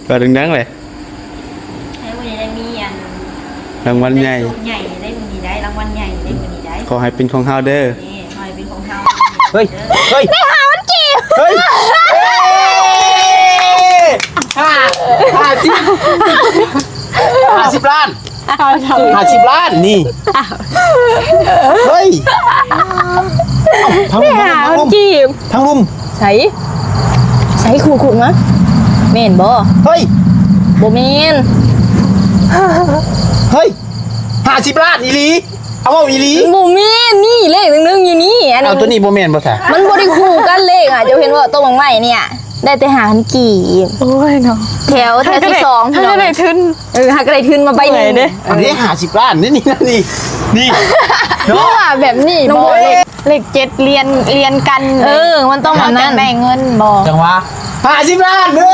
ວ່າດັງໆເລີຍ ໃຫ້ມື້ນີ້ໄດ້ມີອັນ ລາງວັນໃຫຍ່ ໄດ້ໂຊກໃຫຍ່ ໄດ້ມື້ນີ້ໄດ້ ລາງວັນໃຫຍ່ ໄດ້ມື້ນີ້ໄດ້ ຂໍໃຫ້ເປັນຂອງເຮົາເດີ ນີ້ ຂໍໃຫ້ເປັນຂອງເຮົາ ເຮີ້ຍ ເຮີ້ຍ ໄດ້ຫ້າພັນກີບ ເຮີ້ຍ ເອີ ຫ້າ ຫ້າສິບ ຫ້າສິບລ້ານ ຫ້າສິບລ້ານນີ້ ເຮີ້ຍ ທາງລຸ່ມ ທາງລຸ່ມ ທາງລຸ່ມ ໃສ ໃສ ຂຸດ ຂຸດມາ ແມ່ນບໍ່? ເຮີ້ຍ ບໍ່ແມ່ນ ເຮີ້ຍ ຫ້າສິບລ້ານອີ່ຫຼີ ເອົາ ເວົ້າອີ່ຫຼີ ບໍ່ແມ່ນ ນີ້ເລກໜຶ່ງຢູ່ນີ້ ອັນນີ້ ເອົາ ຕົວນີ້ບໍ່ແມ່ນບໍ່ຊະ? ມັນບໍ່ໄດ້ຄູ່ກັນເລກອະ ເຈົ້າເຫັນບໍ່? ໂຕບັກໄມ້ນີ້ ໄດ້ແຕ່ຫ້າພັນກີບ ໂອ້ຍເນາະ ແຖວ ແຖວທີສອງ ຫາກະໄດ້ທຶນ ເອີ ຫາກະໄດ້ທຶນມາໃບໜຶ່ງເດ້ ອັນນີ້ຫ້າສິບລ້ານເດ້ນີ້ ນີ້ ນີ້ ເນາະ ຄືວ່າແບບນີ້ບໍ່ ເລກ ເລກເຈັດລຽນ ລຽນກັນ ເອີ ມັນຕ້ອງແບບນັ້ນ ເຮົາຈັ່ງໄດ້ເງິນບໍ່ ຈັ່ງວ່າ ຫ້າສິບລ້ານ ເອີ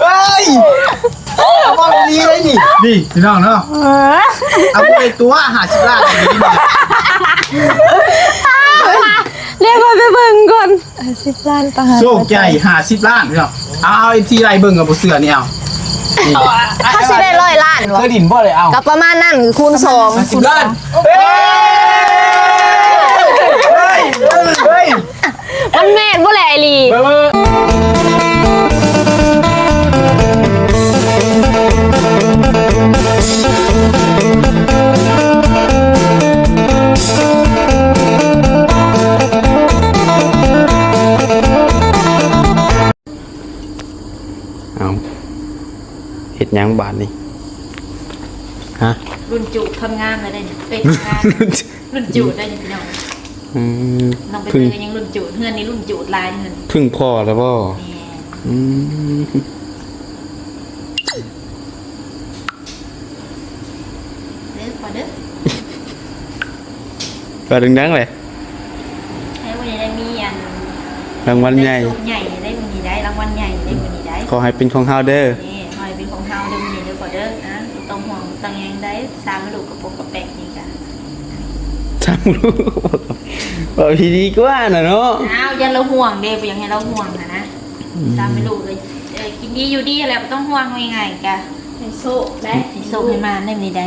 ເອີຍ ເອົາເວົ້າດີເລີຍນີ້ ນີ້ພີ່ນ້ອງເນາະ ເອີ ເອົາໄປຕົວະ ຫ້າສິບລ້ານນີ້ ດຽວຂ້ອຍໄປເບິ່ງກ່ອນ ຫ້າສິບລ້ານ ໂຊກໃຫຍ່ ຫ້າສິບລ້ານ ພີ່ນ້ອງ ເອົາ ເອົາ ເອັຟຊີ ໄລ່ເບິ່ງ ກໍບໍ່ເຊື່ອນີ້ ເອົາ ເຮົາຊິໄດ້ຮ້ອຍລ້ານບໍ່ ເຄີຍໄດ້ຍິນບໍ່ເລີຍ ເອົາ ກໍປະມານນັ້ນ ຄູນສອງ ຫ້າສິບລ້ານ ເອີຍ ເຮີ້ຍ ເຮີ້ຍ ມັນແມ່ນບໍ່ແຫຼະ ອີ່ຫຼີ ເອົາ ເຮັດຫຍັງບາດນີ້ ຮະ ລຸ້ນຈູດຄົນງາມແລ້ວເດ້ນີ້ ເປັນງາມ ລຸ້ນຈູດໄດ້ນີ້ພີ່ນ້ອງ ອືມ ນ້ອງໃບເຕີຍກໍຍັງລຸ້ນຈູດ ເຮືອນນີ້ລຸ້ນຈູດຫຼາຍເຮືອນ ເພິ່ງພໍ້ແລ້ວບໍ່? ແມ່ນ ອືມ ເດີພໍ່ເດີ ວ່າດັງໆເລີຍ ໃຫ້ມື້ນີ້ໄດ້ມີອັນ ລາງວັນໃຫຍ່ ໄດ້ໂຊກໃຫຍ່ ໄດ້ມື້ນີ້ໄດ້ ລາງວັນໃຫຍ່ ໄດ້ມື້ນີ້ໄດ້ ຂໍໃຫ້ເປັນຂອງເຮົາເດີ ນີ້ ຂໍໃຫ້ເປັນຂອງເຮົາເດີ ມື້ນີ້ເດີພໍ່ເດີ ອ່າ ບໍ່ຕ້ອງຫ່ວງບໍ່ຕ້ອງຫຍັງໄດ້ ສາມລູກກະປົກກະແປກນີ້ກະ ສາມລູກ ເວົ້າດີໆກວ່ານະເນາະ ອ້າວ ຢ້ານລາວຫ່ວງເດ້ ບໍ່ຢາກໃຫ້ລາວຫ່ວງຫັ້ນນະ ອືມ ສາມລູກເອີຍ ເອີ ກິນດີຢູ່ດີຫັ້ນແຫຼະ ບໍ່ຕ້ອງຫ່ວງ ເວົ້າງ່າຍໆກະ ໃຫ້ໂຊກໄດ້ ໃຫ້ໂຊກໃຫ້ໝານໄດ້ມື້ນີ້ໄດ້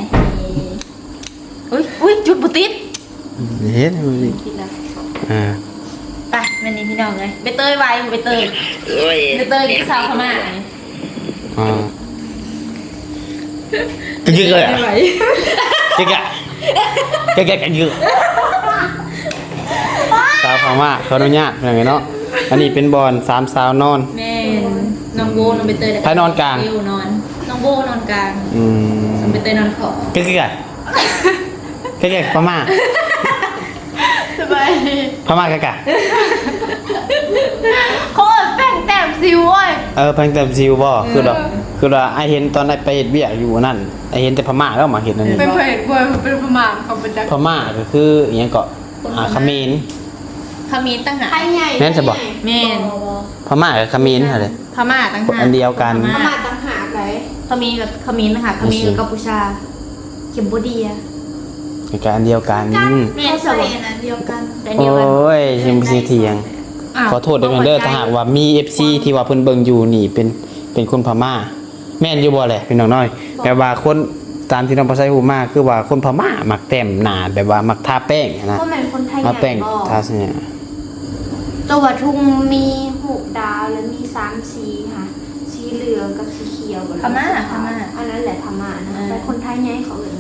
ອຸ້ຍ ອຸ້ຍ ຈຸດບໍ່ຕິດ ເຮັດໃຫ້ມັນ ຕິດແລ້ວ ອ່າ ໄປ ແມ່ນນີ້ພີ່ນ້ອງເອີຍ ໃບເຕີຍໄວ ໃບເຕີຍ ໂອ້ຍ ໃບເຕີຍຄືສາວພະມ້ານີ້ ອ່າ ກະຍຶກເລີຍ ກະຍຶກ ກະຍຶກ ສາວພະມ້າ ຂໍອະນຸຍາດ ພີ່ນ້ອງເອີຍເນາະ ອັນນີ້ເປັນບ່ອນສາມສາວນອນ ແມ່ນ ນ້ອງໂບ ນ້ອງໃບເຕີຍ ໃຜນອນກາງ? ນອນ ນ້ອງໂບນອນກາງ ອືມ ນ້ອງໃບເຕີຍນອນຂອບ ກະຄືກັນ ກະຄືພະມ້າ ສະບາຍດີ ພະມ້າກະກະ ເຂົາເອີ້ນແປງແຕ້ມຊິວເວີຍ ເອີ ແປງແຕ້ມຊິວບໍ່? ເອີ ຄືວ່າ ຄືວ່າອ້າຍເຫັນຕອນອ້າຍໄປເຮັດວຽກຢູ່ອັນນັ້ນ ອ້າຍເຫັນແຕ່ພະມ້າແລ້ວມາເຮັດອັນນີ້ ເປັນ ເປັນພະມ້າ ເຂົາເປັນຈັກ ພະມ້າກະຄືອີ່ຫຍັງເກາະ ອ່າ ຂະເໝນ ຂະເໝນຕ່າງຫາກ ໄທໃຫຍ່ ແມ່ນຊະບໍ່? ແມ່ນ ພະມ້າກະຂະເໝນຫັ້ນແຫຼະ ພະມ້າຕ່າງຫາກ ອັນດຽວກັນ ພະມ້າຕ່າງຫາກໃດ ຂະເໝນກັບຂະເໝນຕ່າງຫາກ ຂະເໝນກັບກຳປູເຈຍ ເຄັມໂບເດຍ ກະອັນດຽວກັນ ແມ່ນຊະບໍ່? ອັນດຽວກັນ ໂອ້ຍ ຊິບໍ່ຊິຖຽງ ອ້າວ ຂໍໂທດເດີແມ່ເດີ ຖ້າຫາກວ່າມີເອັຟຊີທີ່ວ່າເພິ່ນເບິ່ງຢູ່ນີ້ເປັນ ເປັນຄົນພະມ້າ ແມ່ນຢູ່ບໍ່ແຫຼະພີ່ນ້ອງນ້ອຍ? ແບບວ່າຄົນ ຕາມທີ່ນ້ອງປາໄຊຮູ້ມາ ຄືວ່າຄົນພະມ້າມັກແຕ້ມໜ້າ ແບບວ່າມັກທາແປ້ງຫັ້ນນະ ບໍ່ແມ່ນຄົນໄທ ທາແປ້ງ ທາສັນຍາ ແຕ່ວ່າທຸງມີຮູບດາວ ແລະ ມີສາມສີຫະ ສີເຫຼືອງກັບສີຂຽວ ພະມ້າ ພະມ້າ ອັນນັ້ນແຫຼະພະມ້ານະ ເອີ ແຕ່ຄົນໄທໃຫຍ່ເຂົາເອີ້ນ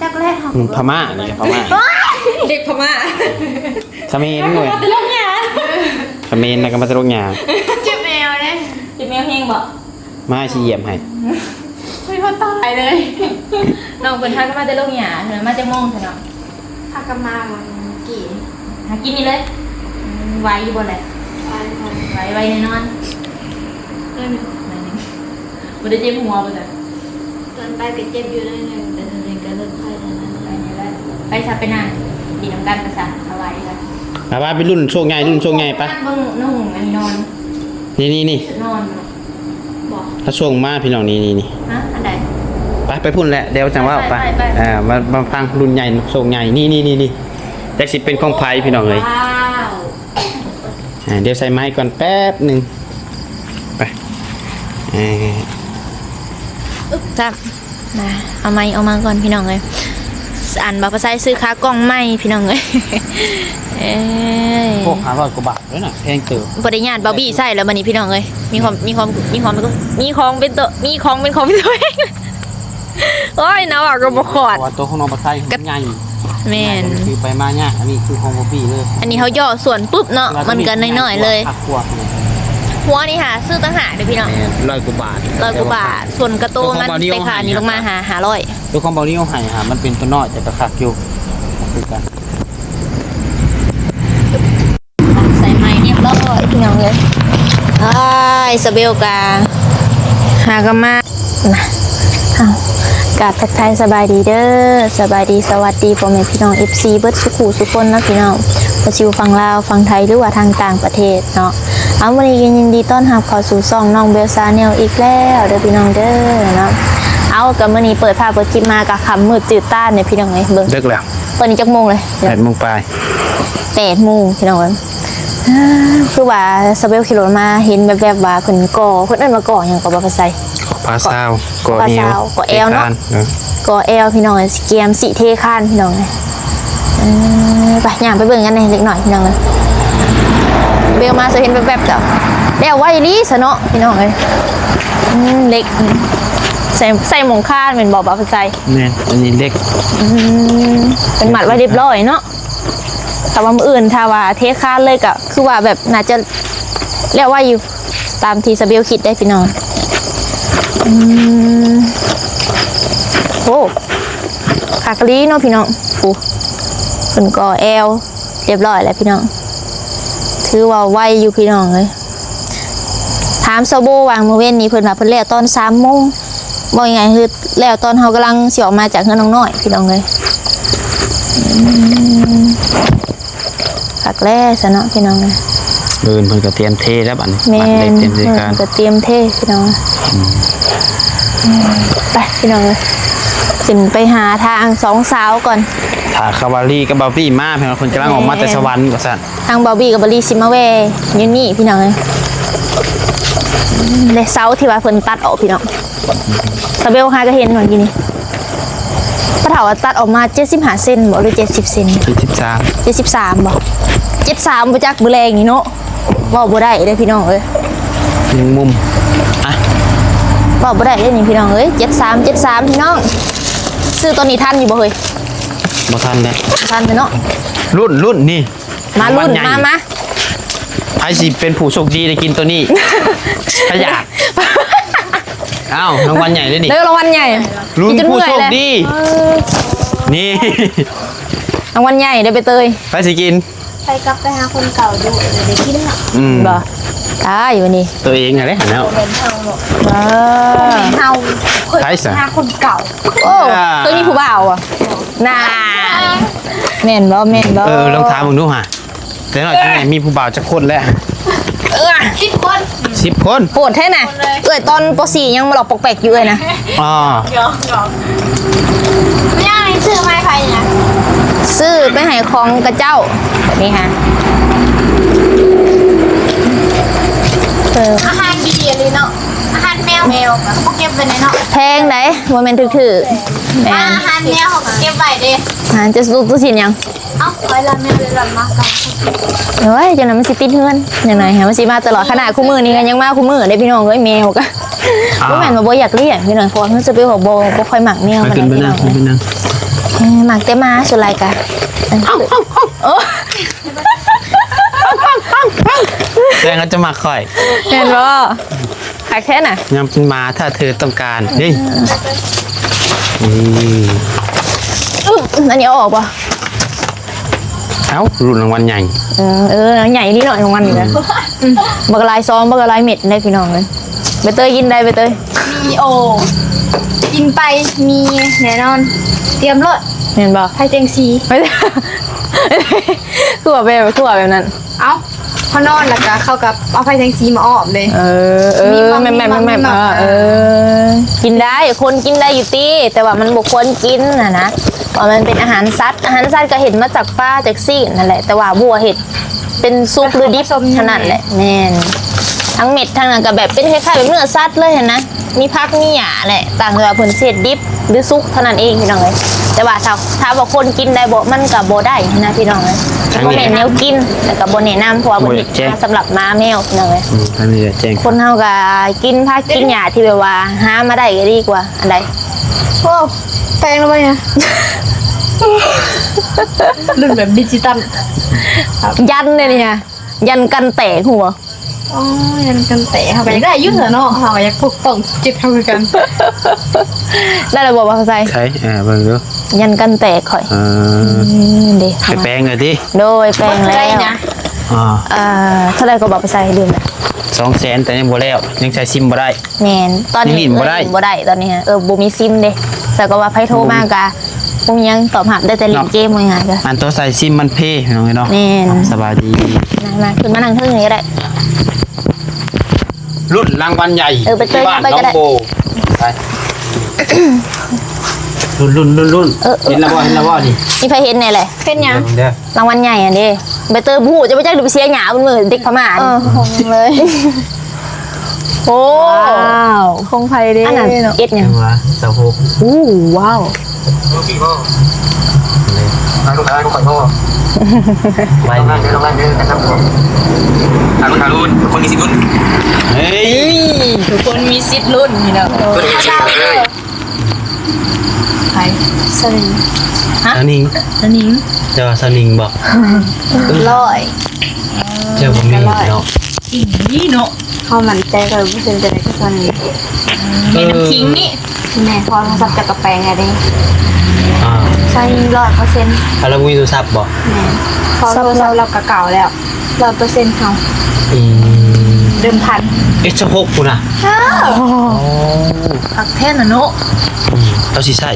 ຈັກແລ້ວເຮົາ ອືມ ພະມ້ານີ້ ພະມ້າ ເດັກພະມ້າ ຂະເໝນເວີຍ ມາແຕ່ໂລກຫຍ້າ ຂະເໝນນະກະມາແຕ່ໂລກຫຍ້າ ເຈັບແອວເດ້ ເຈັບແອວແຮງບໍ່? ມາຊິຢຽບໃຫ້ ໂອ້ຍ ພໍຕາຍເລີຍ ນ້ອງເພິ່ນຫາກະມາແຕ່ໂລກຫຍ້າ ເພິ່ນມາຈັກໂມງຊັ້ນເນາະ? ຫາກະມາມື້ກີ້ ຫາກິນນີ້ເລີຍ ອືມ ໄວຢູ່ບໍ່ແຫຼະ? ໄວ ໄວ ໄວແນ່ນອນ ໜ້ອຍໜຶ່ງ ໜ້ອຍໜຶ່ງ ບໍ່ໄດ້ເຈັບຫົວບໍ່ຊະ? ຕອນໄປກະເຈັບຢູ່ໜ້ອຍໜຶ່ງ ແຕ່ຕອນນີ້ກະເລີ່ມໄຂ້ແລ້ວນະ ໄປນີ້ແຫຼະ ໄປຊະ ໄປນັ່ງກິນນຳກັນໄປຊະ ສະບາຍດີລະ ມາ ມາໄປລຸ້ນໂຊກໃຫຍ່ ລຸ້ນໂຊກໃຫຍ່ ໄປ ເບິ່ງນຸ່ງອັນນີ້ນອນ ນີ້ໆໆ ຊຸດນອນ ບໍ່ ເຂົາສົ່ງມາພີ່ນ້ອງ ນີ້ໆໆ ຮະ ອັນໃດ? ໄປ ໄປພຸ້ນແຫຼະ ດຽວຈັ່ງເວົ້າ ໄປ ໄປ ໄປ ເອີ ມາ ມາຟັງລຸ້ນໃຫຍ່ ໂຊກໃຫຍ່ ນີ້ໆໆ ຈັກຊິເປັນຂອງໃຜພີ່ນ້ອງເອີຍ ວ້າວ ອ່າ ດຽວໃສ່ໄມ້ກ່ອນແປັບໜຶ່ງ ໄປ ເອີ ອຶບ ຈັບ ນະ ເອົາໄມ້ອອກມາກ່ອນພີ່ນ້ອງເອີຍ. ອັນ ບ່າວປາໄຊຊື້ຂາກ້ອງໃໝ່ພີ່ນ້ອງເອີຍ ເອີຍ ໂອ້ ຫ້າຮ້ອຍກວ່າບາດເດ້ນະ ແພງເຕີບ. ບໍ່ໄດ້ຍາດບ່າວບີໃຊ້ແລ້ວບັດນີ້ພີ່ນ້ອງເອີຍ ມີຄວາມ ມີຄວາມ ມີຄວາມ ມີຂອງເປັນໂຕ ມີຂອງເປັນຂອງເປັນຕົວເອງ. ໂອ້ຍ ນ້ອງວ່າກໍບໍ່ຂອດ ເພາະວ່າໂຕຂອງນ້ອງປາໄຊມັນໃຫຍ່ ແມ່ນ ໃຫຍ່ ຄືໄປມາຍາກ. ອັນນີ້ຄືຂອງບ່າວບີເລີຍ ອັນນີ້ເຮົາເຍາະສວນປຶບເນາະ ມັນກໍນ້ອຍໆເລີຍ. ຫົວນີ້ຫາຊື້ຕ່າງຫາກເດີ້ພີ່ນ້ອງ ແມ່ນ ຮ້ອຍກວ່າບາດ ຮ້ອຍກວ່າບາດ ສ່ວນກະໂຕມັນແຕ່ຂານີ້ລົງມາຫາ ຫ້າຮ້ອຍ. ໂຕຂອງບ່າວນິວໃຫ້ຫາ ມັນເປັນໂຕນ້ອຍແຕ່ກໍຄັກຢູ່ ຄືກັນ. ໃສ່ໄມ້ຮຽບຮ້ອຍພີ່ນ້ອງເອີຍ. ອ້າຍ ສາວເບວກະຫາກະມານະ. ເອົາ ກາບທັກທາຍສະບາຍດີເດີ້ ສະບາຍດີ ສະຫວັດດີພໍ່ແມ່ພີ່ນ້ອງ ເອັຟຊີ ເບິດສູ່ຜູ້ສູ່ຄົນເນາະພີ່ນ້ອງ ບໍ່ວ່າຊິຢູ່ຝັ່ງລາວ ຝັ່ງໄທ ຫຼືວ່າທາງຕ່າງປະເທດເນາະ. ເອົາ ມື້ນີ້ກໍຍິນດີຕ້ອນຮັບເຂົ້າສູ່ຊ່ອງນ້ອງເບວຊາແນວອີກແລ້ວເດີ້ພີ່ນ້ອງເດີ້ເນາະ. ເອົາ ກໍມື້ນີ້ເປີດພາບເປີດຄລິບມາກໍຄ່ຳມືດຈືດຕາເດ້ພີ່ນ້ອງເອີຍ ເບິ່ງ ດຶກແລ້ວ. ຕອນນີ້ຈັກໂມງເລີຍ? ແປດໂມງປາຍ ແປດໂມງພີ່ນ້ອງເອີຍ. ຄືວ່າສາວເບວຂີ່ລົດມາເຫັນແວບໆວ່າເພິ່ນກໍ່ ເພິ່ນເອີ້ນວ່າກໍ່ຫຍັງກໍບໍ່ພາໃສ່ ກໍ່ພາຊາວ ກໍ່ແອວ ກໍ່ແອວເນາະ ເອີ ກໍ່ແອວພີ່ນ້ອງເອີຍ ຊິກຽມຊິເທຄານພີ່ນ້ອງເອີຍ. ເອີ ໄປ ຍ່າງໄປເບິ່ງກັນແດ່ເລັກນ້ອຍພີ່ນ້ອງເອີຍ. ເບວມາສາວເຫັນແວບໆ ເຈົ້າ ແລ້ວໄວອີ່ຫຼີຊະເນາະພີ່ນ້ອງເອີຍ. ອືມ ເຫຼັກ ໃສ່ ໃສ່ໝອງຄານແມ່ນບໍ່ ບ່າວພາໃສ່? ແມ່ນ ອັນນີ້ເຫຼັກ. ອືມ ເພິ່ນມັດໄວ້ຮຽບຮ້ອຍເນາະ. ຖ້າວ່າມື້ອື່ນ ຖ້າວ່າເທຄານເລີຍ ກໍຄືວ່າແບບໜ້າຈະແລ້ວໄວຢູ່ ຕາມທີ່ສາວເບວຄິດເດ້ພີ່ນ້ອງ. ອືມ ໂອ້ ຄັກອີ່ຫຼີເນາະພີ່ນ້ອງ. ໂອ້ ເພິ່ນກໍ່ແອວ ຮຽບຮ້ອຍແລ້ວພີ່ນ້ອງ ຖືວ່າໄວຢູ່ພີ່ນ້ອງເອີຍ. ຖາມສາວໂບວ່າມື້ເວັນນີ້ ເພິ່ນວ່າເພິ່ນແລ້ວຕອນສາມໂມງ ເວົ້າງ່າຍໆ ຄືແລ້ວຕອນເຮົາກຳລັງຊິອອກມາຈາກເຮືອນນ້ອງນ້ອຍພີ່ນ້ອງເອີຍ. ອືມ ຄັກແລ້ວຊະເນາະພີ່ນ້ອງເອີຍ. ມື້ອື່ນເພິ່ນກໍຕຽມເທແລ້ວບັດນີ້ ແມ່ນ ມັດເຫຼັກຕຽມເທຄານ ເພິ່ນກໍຕຽມເທພີ່ນ້ອງ. ອືມ ອືມ ໄປພີ່ນ້ອງເອີຍ ຂຶ້ນໄປຫາທາງສອງສາວກ່ອນ. ຖ້າຄາວາລີກັບບາວບີມາ ເພິ່ນວ່າເພິ່ນກຳລັງອອກມາແຕ່ສະຫວັນວ່າຊັ້ນ. ທາງບາວບີກັບບາວລີຊິມາແວ່ຢູ່ນີ້ພີ່ນ້ອງເອີຍ. ເດ້ ເສົາທີ່ວ່າເພິ່ນຕັດອອກພີ່ນ້ອງ ສາວເບວຫາກໍເຫັນວ່າຢູ່ນີ້ ພໍ່ເຖົ້າວ່າຕັດອອກມາເຈັດສິບຫ້າເຊັນບໍ ຫຼື ເຈັດສິບເຊັນ? ເຈັດສິບສາມ ເຈັດສິບສາມບໍ ເຈັດສາມ ບໍ່ຈັກມື້ແລງນີ້ເນາະ. ເວົ້າບໍ່ໄດ້ເດ້ພີ່ນ້ອງເອີຍ ແມງມຸມ ອະ ເວົ້າບໍ່ໄດ້ເດ້ນີ້ພີ່ນ້ອງເອີຍ. ເຈັດສາມ ເຈັດສາມ ພີ່ນ້ອງ. ຊື້ຕອນນີ້ທັນຢູ່ບໍ່ເຮີ້ຍ? ບໍ່ທັນແລ້ວ ບໍ່ທັນເນາະ. ລຸ້ນ ລຸ້ນນີ້ ມາລຸ້ນ ມາ ມາ ໃຜຊິເປັນຜູ້ໂຊກດີໄດ້ກິນໂຕນີ້? ພະຍາດ ອ້າວ ລາງວັນໃຫຍ່ເດ້ນີ້ ເດີ ລາງວັນໃຫຍ່ ລຸ້ນຜູ້ໂຊກດີ. ເອີ ນີ້ ລາງວັນໃຫຍ່ເດ້ ໃບເຕີຍ. ໃຜຊິກິນ? ໄປກັບໄປຫາຄົນເກົ່າຢູ່ ເອີ ໄດ້ກິນເນາະ. ອືມ ບໍ່ ຕາຍວັນນີ້ ໂຕເອງຫັ້ນແຫຼະເນາະ. ເອີ ເຮົາ ໃຜຊະ? ຫາຄົນເກົ່າ. ໂອ້ ອ່າ ໂຕນີ້ຜູ້ບ່າວອະ ໜ້າ ແມ່ນບໍ່ ແມ່ນບໍ່? ເອີ ລອງຖາມເບິ່ງດູຫາ ແຕ່ນ້ອຍ ເອີ ມີຜູ້ບ່າວຈັກຄົນແລ້ວ? ເອີ ສິບຄົນ ສິບຄົນ ໂຫດແທ້ນະ. ເອື້ອຍຕອນ ປໍສີ່ ຍັງມາຫຼອກປອກແປກຢູ່ເອື້ອຍນະ. ອໍ ຢອກໆ ແມ່ໃຫ້ຊື້ມາໃຫ້ໃຜນະ? ຊື້ໄປໃຫ້ຂອງຂະເຈົ້າ ແບບນີ້ຫາ. ເອີ ອາຫານດີອີ່ຫຼີເນາະ ອາຫານແມວ ແມວກໍບໍ່ເກັບໄວ້ໃນເນາະ. ແພງໃດ໋ ບໍ່ແມ່ນຖືກໆ. ແມ່ນ ອາຫານແມວເຮົາກໍເກັບໄວ້ເດ້. ອາຫານຈະຕູ້ຕູ້ຊິນຫຍັງ? ເອົ້າ ໄວ້ລະແມ່ນເລີຍລະມາກັນ. ໂອ້ຍ ຈັ່ງນັ້ນມັນຊິຕິດເຮືອນ ຈັ່ງໃດຫາ ມັນຊິມາຕະຫຼອດ. ຂະໜາດຄູ່ມື້ນີ້ກໍຍັງມາຄູ່ມື້ເດ້ພີ່ນ້ອງເອີຍ ແມວກໍ ອ້າວ ບໍ່ແມ່ນວ່າບໍ່ຢາກລ້ຽງພີ່ນ້ອງ ເພາະວ່າເຮົາຈະເປັນບໍ່ ບໍ່ຄ່ອຍມັກແມວ ໄປຂຶ້ນໄປນັ່ງ ໄປນັ່ງ. ເອີ ມັກແຕ່ໝາ ສ່ວນຫຼາຍກໍ ໂອ້ ແຕ່ງກໍຈະມັກຂ້ອຍ ແມ່ນບໍ່? ຄັກແທ້ນະ ຍາມເປັນໝາ ຖ້າເທີຕ້ອງການ ເດ້. ອືມ ອືມ ອັນນີ້ເອົາອອກບໍ່? ເອົ້າ ລຸ້ນລາງວັນໃຫຍ່. ເອີ ເອີ ໃຫຍ່ອີ່ຫຼີເນາະ ລາງວັນນີ້ນະ. ອືມ ບັກຫຼາຍຊອງ ບັກຫຼາຍເມັດເດ້ພີ່ນ້ອງເອີຍ. ໃບເຕີຍກິນໄດ້ ໃບເຕີຍ? ມີໂອ ກິນໄປ ມີແນ່ນອນ ຕຽມໂລດ ແມ່ນບໍ່? ໃຜແຕ່ງສີ ຄືວ່າແບບ ຄືວ່າແບບນັ້ນ. ເອົ້າ ເຮົານອນ ແລ້ວກໍເຂົາກໍເອົາໄຟແສງສີມາອ້ອມເດ້. ເອີ ເອີ ມີໝ່ຳ ແມ່ນໆ ມີໝ່ຳ ມີໝ່ຳ ເອີ ເອີ ເອີ ກິນໄດ້ ຄົນກິນໄດ້ຢູ່ຕິ ແຕ່ວ່າມັນບໍ່ຄວນກິນຫັ້ນນະ ເພາະມັນເປັນອາຫານສັດ ອາຫານສັດກໍເຮັດມາຈາກປາຈາກຊີ້ນນັ້ນແຫຼະ ແຕ່ວ່າບໍ່ເຮັດເປັນສຸກຫຼືດິບເທົ່ານັ້ນແຫຼະ. ແມ່ນ ທັງເມັດທັງນັ້ນກໍແບບເປັນຄ້າຍໆ ແບບເນື້ອສັດເລີຍຫັ້ນນະ. ມີຜັກມີຫຍ້າແຫຼະ ຕ່າງແຕ່ວ່າເພິ່ນຊິເຮັດດິບຫຼືສຸກເທົ່ານັ້ນເອງພີ່ນ້ອງເອີຍ. ແຕ່ວ່າຖ້າ ຖາມວ່າຄົນກິນໄດ້ບໍ່ ມັນກໍບໍ່ໄດ້ນະພີ່ນ້ອງເອີຍ. ບໍ່ແມ່ນແນວກິນ ແລ້ວກໍບໍ່ແນະນຳ ເພາະວ່າເພິ່ນເຮັດມາສຳລັບໝາແມວພີ່ນ້ອງເອີຍ. ອືມ ທາງນີ້ແຈ້ງ ຄົນເຮົາກໍກິນຜັກກິນຫຍ້າທີ່ແບບວ່າຫາມາໄດ້ກໍດີກວ່າ. ອັນໃດ? ໂອ້ ແປງແລ້ວບໍ່ນີ້? ລຸ້ນແບບດິຈິຕອນ ຢັນເດ້ນີ້ ຍັນກັນແຕກ ຮູ້ບໍ່? ອໍ ຍັນກັນແຕກ ເຮົາກໍຢາກໄດ້ຢູ່ເນາະ ເຮົາກໍຢາກປົກປ້ອງຈິດເຮົາຄືກັນ. ໄດ້ແລ້ວບໍ່ ບ່າວໄຊ? ໃສ ເອີ ເບິ່ງດູ ຍັນກັນແຕກຂ້ອຍ. ເອີ ອືມ ເດ້ ໄປແປງເລີຍຕິ? ໂດຍ ແປງແລ້ວ. ອ່າ ເອີ ເທົ່າໃດກໍ ບ່າວໄຊ? ລືມແລ້ວ. ສອງແສນ ແຕ່ຍັງບໍ່ແລ້ວ ຍັງໃຊ້ຊິມບໍ່ໄດ້. ແມ່ນ ຕອນນີ້ຫຼິ້ນບໍ່ໄດ້ ບໍ່ໄດ້ຕອນນີ້ ເອີ ບໍ່ມີຊິມເດ້. ແຕ່ກໍວ່າໃຜໂທມາກໍບໍ່ມີຫຍັງຕອບຮັບ ໄດ້ແຕ່ຫຼິ້ນເກມວ່າງ່າຍໆ. ອັນໂຕໃສ່ຊິມມັນເພ ພີ່ນ້ອງເອີຍເນາະ. ແມ່ນ ສະບາຍດີ. ມາ ມາ ຂຶ້ນມານັ່ງເທິງນີ້ກໍໄດ້. ລຸ້ນລາງວັນໃຫຍ່ ເອີ ໄປເຕີນໄປກໍໄດ້. ລຸ້ນ ລຸ້ນ ລຸ້ນ ລຸ້ນ ເອີ ເອີ ເຫັນແລ້ວບໍ່ ເຫັນແລ້ວບໍ່ນີ້? ມີໃຜເຫັນແດ່ແຫຼະ? ເຫັນຫຍັງ? ເບິ່ງເດີ ລາງວັນໃຫຍ່ຫັ້ນເດ້. ໃບເຕີຍບໍ່ຮູ້ ຈະໄປຈັກ ໄປເສຍຫຍ້າເບິ່ງມື້ເດັກພະມ້າ. ເອີ ຄົງເລີຍ. ໂອ້ ວ້າວ ຂອງໃຜເດ້? ອັນນັ້ນເນາະ ເອັດຫຍັງ? ວ່າຊາວຫົກ. ໂອ້ ວ້າວ ໄປລູກ ໄປລູກ ໄປ ໄປລຸ້ນ ໄປລຸ້ນ ທຸກຄົນມີສິດລຸ້ນ. ເຮີ້ຍ ທຸກຄົນມີສິດລຸ້ນ ພີ່ນ້ອງ. ໃຜ? ສະໜິງ. ຮະ? ສະໜິງ ສະໜິງ. ເຈົ້າວ່າສະໜິງບໍ່? ຮ້ອຍ. ເຈົ້າບໍ່ມີເນາະ. ອີ່ຫຼີເນາະ. ເຮົາໝັ້ນໃຈຮ້ອຍເປີເຊັນ ຈະໄດ້ຄືສະໜິງ. ແມ່ນ້ຳຄິງນີ້. ແມ່ນ ເພາະໂທລະສັບເຈົ້າກໍແປງແລ້ວເດ້. ອ່າ ສະໜິງຮ້ອຍເປີເຊັນ. ແລ້ວບໍ່ມີໂທລະສັບບໍ່? ແມ່ນ ເພາະໂທລະສັບລາວກໍເກົ່າແລ້ວ. ຮ້ອຍເປີເຊັນເຮົາ. ອືມ ເດີມພັນ ເອັດຊາວຫົກພຸ້ນນະ. ເອີ ໂອ້ ຄັກແທ້ນະເນາະ. ອືມ ລາວຊິໃຊ້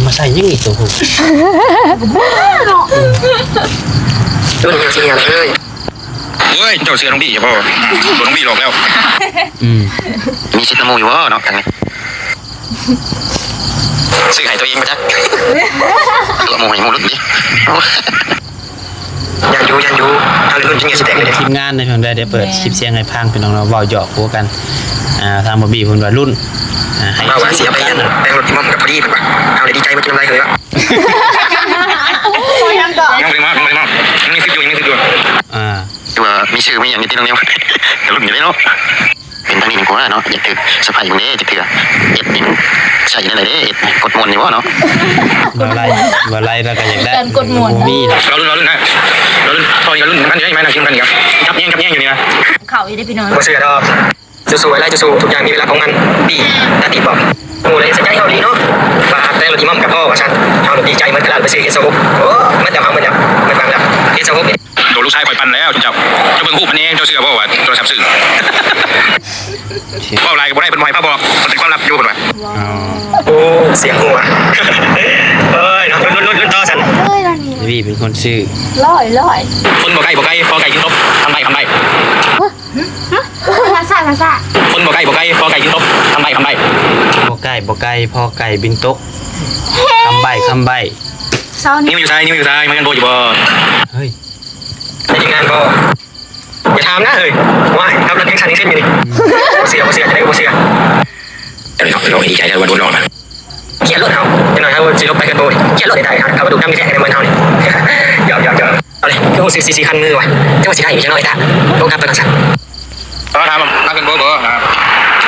ມາໃຊ້ຫຍັງອີກໂຕໂຫ ເນາະ. ລຸ້ນຍັງຊິເຫື່ອເລີຍ. ໂອ້ຍ ເຈົ້າເຊື່ອນ້ອງບີ້ບໍ່? ໂດນນ້ອງບີ້ຫຼອກແລ້ວ. ອືມ ມີສິດນຳໝູ່ຢູ່ບໍ່ເນາະ ທາງນີ້? ຊື້ໃຫ້ຕົວເອງບໍ່ຈັກ ຕົວະໝູ່ໃຫ້ໝູ່ລຸ້ນຕິ. ຢ້ານຢູ່ ຢ້ານຢູ່ ທາງລຸ້ນຈິງຊິແຕກເລີຍ. ທີມງານໃນເພິ່ນໄດ້ ໄດ້ເປີດຄລິບສຽງໃຫ້ຟັງ ພີ່ນ້ອງເນາະ ເວົ້າຫຍອກຫົວກັນ. ອ່າ ທາງບອບບີ້ເພິ່ນວ່າລຸ້ນ ອ່າ ໃຫ້ ເວົ້າວ່າຊິເອົາໄປ ແປງລົດອີ່ໝອມກັບພໍດີ ເພິ່ນວ່າ ເຮົາໄດ້ດີໃຈມາກິນນ້ຳລາຍເຄີຍວ່າ. ຍັງບໍ່ໄດ້ມອບ ຍັງບໍ່ໄດ້ມອບ ຍັງມີສິດຢູ່ ຍັງມີສິດຢູ່. ອ່າ ຄືວ່າມີຊື່ມີຫຍັງຢູ່ຕິນ້ອງນິວ ກະລຸ້ນຢູ່ເດ້ເນາະ. ເປັນທາງນີ້ດີກວ່າເນາະ ຢາກຖືກສະໄພເບິ່ງເດ້ຈັກເທື່ອ. ເອັດນີ້ມັນໃຊ້ແນວໃດເດ້ ເອັດກົດມ່ວນຢູ່ບໍ່ເນາະ? ບໍ່ໄລ່ ບໍ່ໄລ່ ລາວກໍຢາກໄດ້ ການກົດມ່ວນ ບໍ່ມີດອກ. ລໍລຸ້ນ ລໍລຸ້ນນະ ລໍລຸ້ນ ພໍນີ້ກະລຸ້ນນຳກັນເດ້ ມານັ່ງກິນນຳກັນນີ້ ຈັບແຍງ ຈັບແຍງຢູ່ນີ້ນະ. ເຂົ້າຢູ່ເດ້ພີ່ນ້ອງ ບໍ່ເຊື່ອດອກ ສູ້ໆ ໄລ່ສູ້ໆ ທຸກຢ່າງມີເວລາຂອງມັນ. ຕາຕີບອກ ໝູ່ລະເຮັດໃສ່ໃຈເຮົາດີເນາະ ວ່າແຕ່ລົດອີ່ໝອມກໍພໍວ່າຊັ້ນ. ເຮົາລະດີໃຈໝົດ ຂະໜາດໄປຊື້ເອັດຊາວຫົກ ໂອ້ ໝົດແລ້ວ ເຮົາໝົດແລ້ວ ໝົດຫວັງແລ້ວ ເອັດຊາວຫົກ. ໂດນລູກຊາຍຂ້ອຍປັ່ນແລ້ວ ເຈົ້າ ເຈົ້າເບິ່ງຮູບມັນແດ່ ເຈົ້າເຊື່ອບໍ່ວ່າໂທລະສັບຊື່? ເວົ້າຫຼາຍກໍບໍ່ໄດ້ ເພິ່ນບໍ່ໃຫ້ພາບອກ ມັນເປັນຄວາມລັບຢູ່ ເພິ່ນວ່າ. ອໍ ໂອ້ ສຽງຫົວ ເອີຍ ລຸ້ນ ລຸ້ນ ລຸ້ນຕໍ່ຊັ້ນ. ເອີຍ ລະນີ້ ວີເປັນຄົນຊື່ ຮ້ອຍ ຮ້ອຍ. ຄົນບໍ່ໃກ້ບໍ່ໄກ ພໍໄກ່ກິນຕົບ ຄຳໃບ້ ຄຳໃບ້. ຮະ? ຮະ? ພາສາ ພາສາ ຄົນບໍ່ໃກ້ບໍ່ໄກ ພໍໄກ່ກິນຕົບ ຄຳໃບ້ ຄຳໃບ້. ບໍ່ໃກ້ບໍ່ໄກ ພໍໄກ່ບິນຕົກ ຄຳໃບ້ ຄຳໃບ້. ເຊົ້ານີ້ ນິວຢູ່ໃສ? ນິວຢູ່ໃສ? ມາເຮືອນໂບຢູ່ບໍ່? ເຮີ້ຍ ໄດ້ເຮັດງານບໍ່? ຢ່າຖາມນະເຮີ້ຍ ວ້າຍ ຂັບລົດຍັງສັ່ນຍັງເຊັນຢູ່ນີ້. ບໍ່ເຊື່ອ ບໍ່ເຊື່ອ ຈະໄດ້ບໍ່ເຊື່ອ. ເອີ ເນາະ ເນາະ ດີໃຈແທ້ວ່າໂດນຫຼອກນະ. ຂຽນໂລດເຮົາ ຈັກໜ້ອຍເຮົາຊິລົບໄປເຮືອນໂບນີ້ ຂຽນໂລດໄດ້ ຂັບມາດຸນຳແທ້ໆ ໃນເມືອງເຮົານີ້. ຢອກໆໆ. ເອົາເລີຍ ຄືຮູ້ສຶກຊິຄັນມືວະ ຈັກວ່າຊິໄດ້ຢູ່ຈັກໜ້ອຍຕາ ລົງກັບໄປກ່ອນຊະ. ເອີ ຖາມມາເຮືອນໂບບໍ່?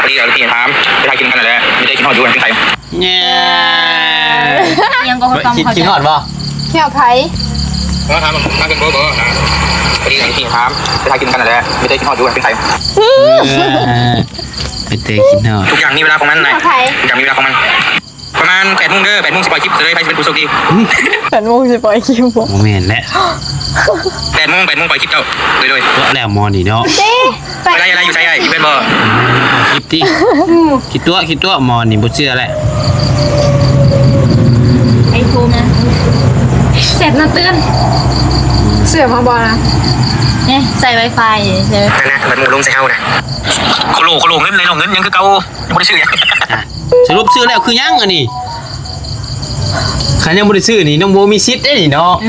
ພໍດີເອົາທີ່ຖາມ ໄປຖ່າຍກິນກັນນັ້ນແຫຼະ ມີແຕ່ຄິດຮອດຢູ່ ຈັ່ງໃດ. ແຍ່ ຍັງກໍ ຄິດ ຄິດຮອດບໍ່? ຄິດຮອດໃຜ? ເອີ ຖາມມາເຮືອນໂບບໍ່? ພໍດີເອົາທີ່ຖາມ ໄປຖ່າຍກິນກັນນັ້ນແຫຼະ ມີແຕ່ຄິດຮອດຢູ່ ຈັ່ງໃດ. ເອີ ມີແຕ່ຄິດຮອດ. ທຸກຢ່າງມີເວລາຂອງມັນນາຍ ທຸກຢ່າງມີເວລາຂອງມັນ. ປະມານແປດໂມງເດີ ແປດໂມງຊິປ່ອຍຄລິບ ເລີຍ ໃຜຊິເປັນຜູ້ໂຊກດີ? ແປດໂມງຊິປ່ອຍຄລິບບໍ່? ບໍ່ແມ່ນແຫຼະ ແປດໂມງ ແປດໂມງປ່ອຍຄລິບເຈົ້າ ໂດຍ ໂດຍ. ຕົວະແລ້ວໝໍນີ້ເນາະ ໄປໄລ ໄລຢູ່ໃສອ້າຍ ຢູ່ເຮືອນບໍ່? ຄລິບຕິ ອືມ ຄິດຕົວະ ຄິດຕົວະ ໝໍນີ້ບໍ່ເຊື່ອແຫຼະ. ໃຜໂທມາ ແຊດມາເຕືອນ ເຊື່ອມາບໍ່ນະ? ເອີ ໃສ່ Wi-Fi ໃສ່ Wi-Fi ນັ້ນນະ ບັດໝູ່ລົງໃສ່ເຮົານະ. ໂຄໂລ ໂຄໂລ ເງິນໃນນ້ອງ ເງິນຫຍັງຄືເກົ່າ ຍັງບໍ່ໄດ້ຊື້ຫຍັງ. ອ່ະ ສະຫຼຸບຊື້ແລ້ວຄືຫຍັງອັນນີ້? ຄັນຍັງບໍ່ໄດ້ຊື້ນີ້ ນ້ອງໂບມີສິດເດ້ນີ້ເນາະ. ອື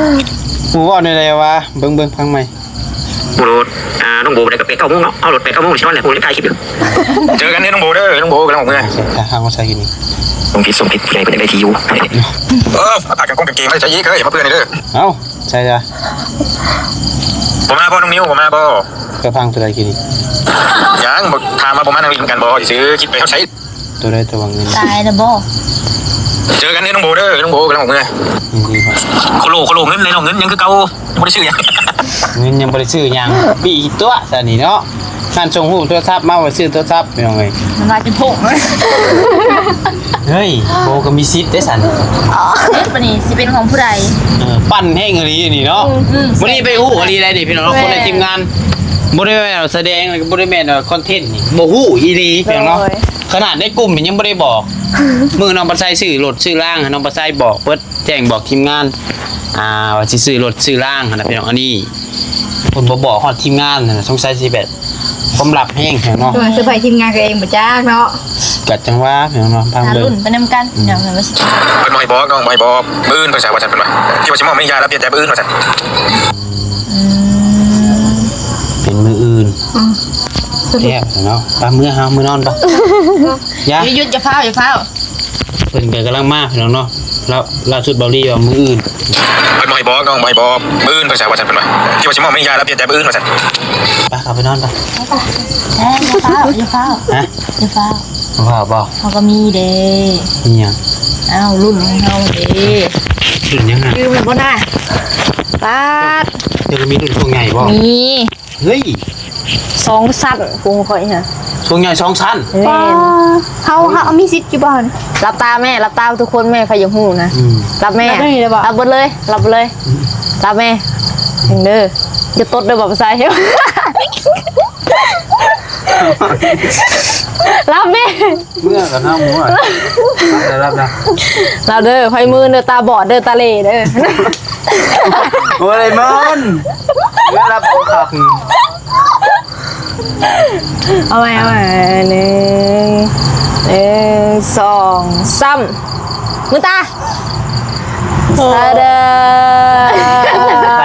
ມ ໝູ່ເວົ້າແນວໃດວະ? ເບິ່ງໆ ຟັງໃໝ່. ໝູ່ໂລດ ອ່າ ນ້ອງໂບໄດ້ກໍແປດເກົ້າໂມງເນາະ ເຮົາໂລດແປດເກົ້າໂມງຊິນອນແລ້ວ ໂອ້ ຍັງຖ່າຍຄລິບຢູ່. ເຈີກັນເດີນ້ອງໂບເດີ ນ້ອງໂບກຳລັງອອກເມືອ. ທາງເຮົາໃສ່ຢູ່ນີ້ ສົ່ງຜິດ ສົ່ງຜິດ ຜູ້ໃຫຍ່ເພິ່ນຢາກໄດ້ທີ່ຢູ່. ເອີ ເອົາຜ້າກັນກົງກາງເກງມາໃສ່ອີກເຮີ້ຍ ມາເປື້ອນເດີ. ເອົ້າ ໃສ່ລະ ບໍ່ມາບໍ່ນ້ອງນິວ ບໍ່ມາບໍ່? ກະພັງຕົວໃດກີ້ນີ້? ຍັງ ບໍ່ ຖາມວ່າບໍ່ມານັ່ງຫຼິ້ນນຳກັນບໍ່ ຊິຊື້ຄລິບໄປເຮົາໃຊ້. ຕົວໃດຕົວວ່າເງິນ? ຕາຍແລ້ວບໍ່? ເຈີກັນເດີນ້ອງໂບເດີ ນ້ອງໂບກຳລັງອອກເມືອ. ໂຄໂລ ໂຄໂລ ເງິນໃນນ້ອງ ເງິນຍັງຄືເກົ່າ ຍັງບໍ່ໄດ້ຊື້ຫຍັງ. ເງິນຍັງບໍ່ໄດ້ຊື້ຫຍັງ ປີ້ຕົວະຊະນີ້ເນາະ. ງານສົ່ງຮູບໂທລະສັບມາໄວ້ຊື້ໂທລະສັບ ພີ່ນ້ອງເອີຍ. ນ້ຳລາຍເປັນໂພກ. ເຮີ້ຍ ໂບກໍມີສິດເດ້ຊັ້ນ. ເອີ ບາດນີ້ຊິເປັນຂອງຜູ້ໃດ? ເອີ ປັ່ນແຮງອີ່ຫຼີນີ້ເນາະ. ອືມ ມື້ນີ້ໄປຮູ້ອີ່ຫຼີໄດ໋ນີ້ ພີ່ນ້ອງເນາະ. ແມ່ນ ຄົນໃນທີມງານ ບໍ່ໄດ້ແມ່ນວ່າສະແດງ ແລ້ວກໍບໍ່ໄດ້ແມ່ນວ່າຄອນເທັນນີ້ ບໍ່ຮູ້ອີ່ຫຼີ ພີ່ນ້ອງເນາະ. ໂດຍ ຂະໜາດໃນກຸ່ມນີ້ຍັງບໍ່ໄດ້ບອກ. ມື້ນ້ອງປາໄຊຊື້ລົດຊື້ລາງ ນ້ອງປາໄຊບອກເບິດ ແຈ້ງບອກທີມງານ ອ່າ ວ່າຊິຊື້ລົດຊື້ລາງຫັ້ນນະ ພີ່ນ້ອງ. ອັນນີ້ເພິ່ນບໍ່ບອກຮອດທີມງານຫັ້ນນະ ສົງໄສຊິແບບຄວາມລັບແຮງແທ້ເນາະ. ເອີ ເຊີໄພຣສ໌ທີມງານຕົວເອງບໍ່ຈັກເນາະ. ກະຈັ່ງວ່າພີ່ນ້ອງເນາະ ຟັງເບິ່ງ ລຸ້ນໄປນຳກັນ. ອືມ ພີ່ນ້ອງເອີຍ ວ່າຊິ ເພິ່ນບໍ່ໃຫ້ບອກນ້ອງ ບໍ່ໃຫ້ບອກ ມື້ອື່ນເພິ່ນວ່າຊັ້ນ ເພິ່ນວ່າ ທີ່ວ່າຊິມອບໃຫ້ຍາລະປ່ຽນໃຈມື້ອື່ນວ່າຊັ້ນ. ອືມ ເປັນມື້ອື່ນ. ອືມ ແຊບເນາະ. ໄປເມືອເຮົາ ເມືອນອນປະ. ຢ່າ ຢຸດໆ ຢ່າຟ້າວ ຢ່າຟ້າວ. ເພິ່ນກໍກຳລັງມາພີ່ນ້ອງເນາະ. ລາວ ລ່າສຸດເບົາລີວ່າມື້ອື່ນ. ເພິ່ນບໍ່ໃຫ້ບອກນ້ອງ ບໍ່ໃຫ້ບອກ ມື້ອື່ນເພິ່ນວ່າຊັ້ນ ເພິ່ນວ່າ ທີ່ວ່າຊິມອບໃຫ້ຍາລະປ່ຽນໃຈມື້ອື່ນວ່າຊັ້ນ. ໄປ ເຂົ້າໄປນອນໄປ. ເອີ ຢ່າຟ້າວ ຢ່າຟ້າວ. ຮະ? ຢ່າຟ້າວ. ບໍ່ຟ້າວບໍ່? ເຮົາກໍມີເດ້. ມີຫຍັງ? ອ້າວ ລຸ້ນຂອງເຮົາເດ້. ລຸ້ນຫຍັງນະ? ລືມແລ້ວບໍ່ນະ? ປາດ ເຈົ້າກໍມີລຸ້ນພວກໃຫຍ່ບໍ່? ມີ. ເຮີ້ຍ ສອງຊັ້ນຂອງຂ້ອຍຫັ້ນ. ພວກໃຫຍ່ສອງຊັ້ນ. ແມ່ນ. ເຮົາ ເຮົາມີສິດຢູ່ບໍ່? ຫຼັບຕາແມ່ ຫຼັບຕາທຸກຄົນແມ່ ໃຜຢາກຮູ້ນະ. ອືມ ຫຼັບແມ່. ຫຼັບໄດ້ແລ້ວບໍ່? ຫຼັບເບິດເລີຍ ຫຼັບເບິດເລີຍ. ອືມ ຫຼັບແມ່. ອືມ ເດີ ຢ່າຕົດເດີ ບໍ່ໃສ່. ຫຼັບແມ່. ເມື່ອກັນເຮົາໝູ່ ໄປແລ້ວ ຫຼັບນະ. ຫຼັບເດີ ໃຜມືເດີ ຕາບອດເດີ ຕາເຫຼເດີ. ບໍ່ໄດ້ເມີນ ເມື່ອຫຼັບບໍ່ຄັກ. ເອົາໃໝ່ ເອົາໃໝ່ ໜຶ່ງ ໜຶ່ງ ສອງ ສາມ ມືຕາ. ໂອ້ ຕາດາ. ໄປ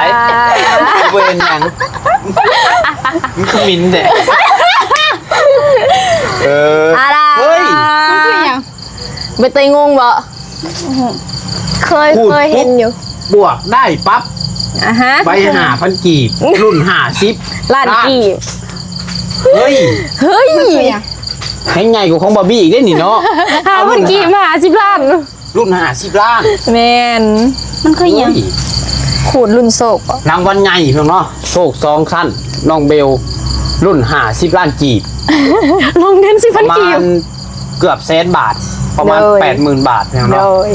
ບໍ່ເຫັນຫຍັງ ມັນຄືໝິ່ນແທ້. ເອີ ອາດາ ເຮີ້ຍ ມັນຄືຫຍັງ? ເປັນຕາງົງບໍ່? ເຄີຍ ຂູດ ເຄີຍເຫັນຢູ່ ບວກໄດ້ປັບ. ອາຮະ ໃບຫ້າພັນກີບ ລຸ້ນຫ້າສິບລ້ານ ລ້ານກີບ. ເຮີ້ຍ ເຮີ້ຍ ມັນຄືຫຍັງ? ແຮງໃຫຍ່ກວ່າຂອງບາບີອີກເດ້ນີ້ເນາະ. ຫ້າພັນກີບ ຫ້າສິບລ້ານ ລຸ້ນຫ້າສິບລ້ານ. ແມ່ນ. ມັນຄືຫຍັງ? ເຮີ້ຍ ຂູດລຸ້ນໂຊກ ລາງວັນໃຫຍ່ພີ່ນ້ອງເນາະ. ໂຊກສອງຊັ້ນ ນ້ອງເບວ ລຸ້ນຫ້າສິບລ້ານກີບ. ລົງທຶນສິບພັນກີບ ປະມານເກືອບແສນບາດ ປະມານ ໂດຍ ແປດໝື່ນບາດພີ່ນ້ອງເນາະ. ໂດຍ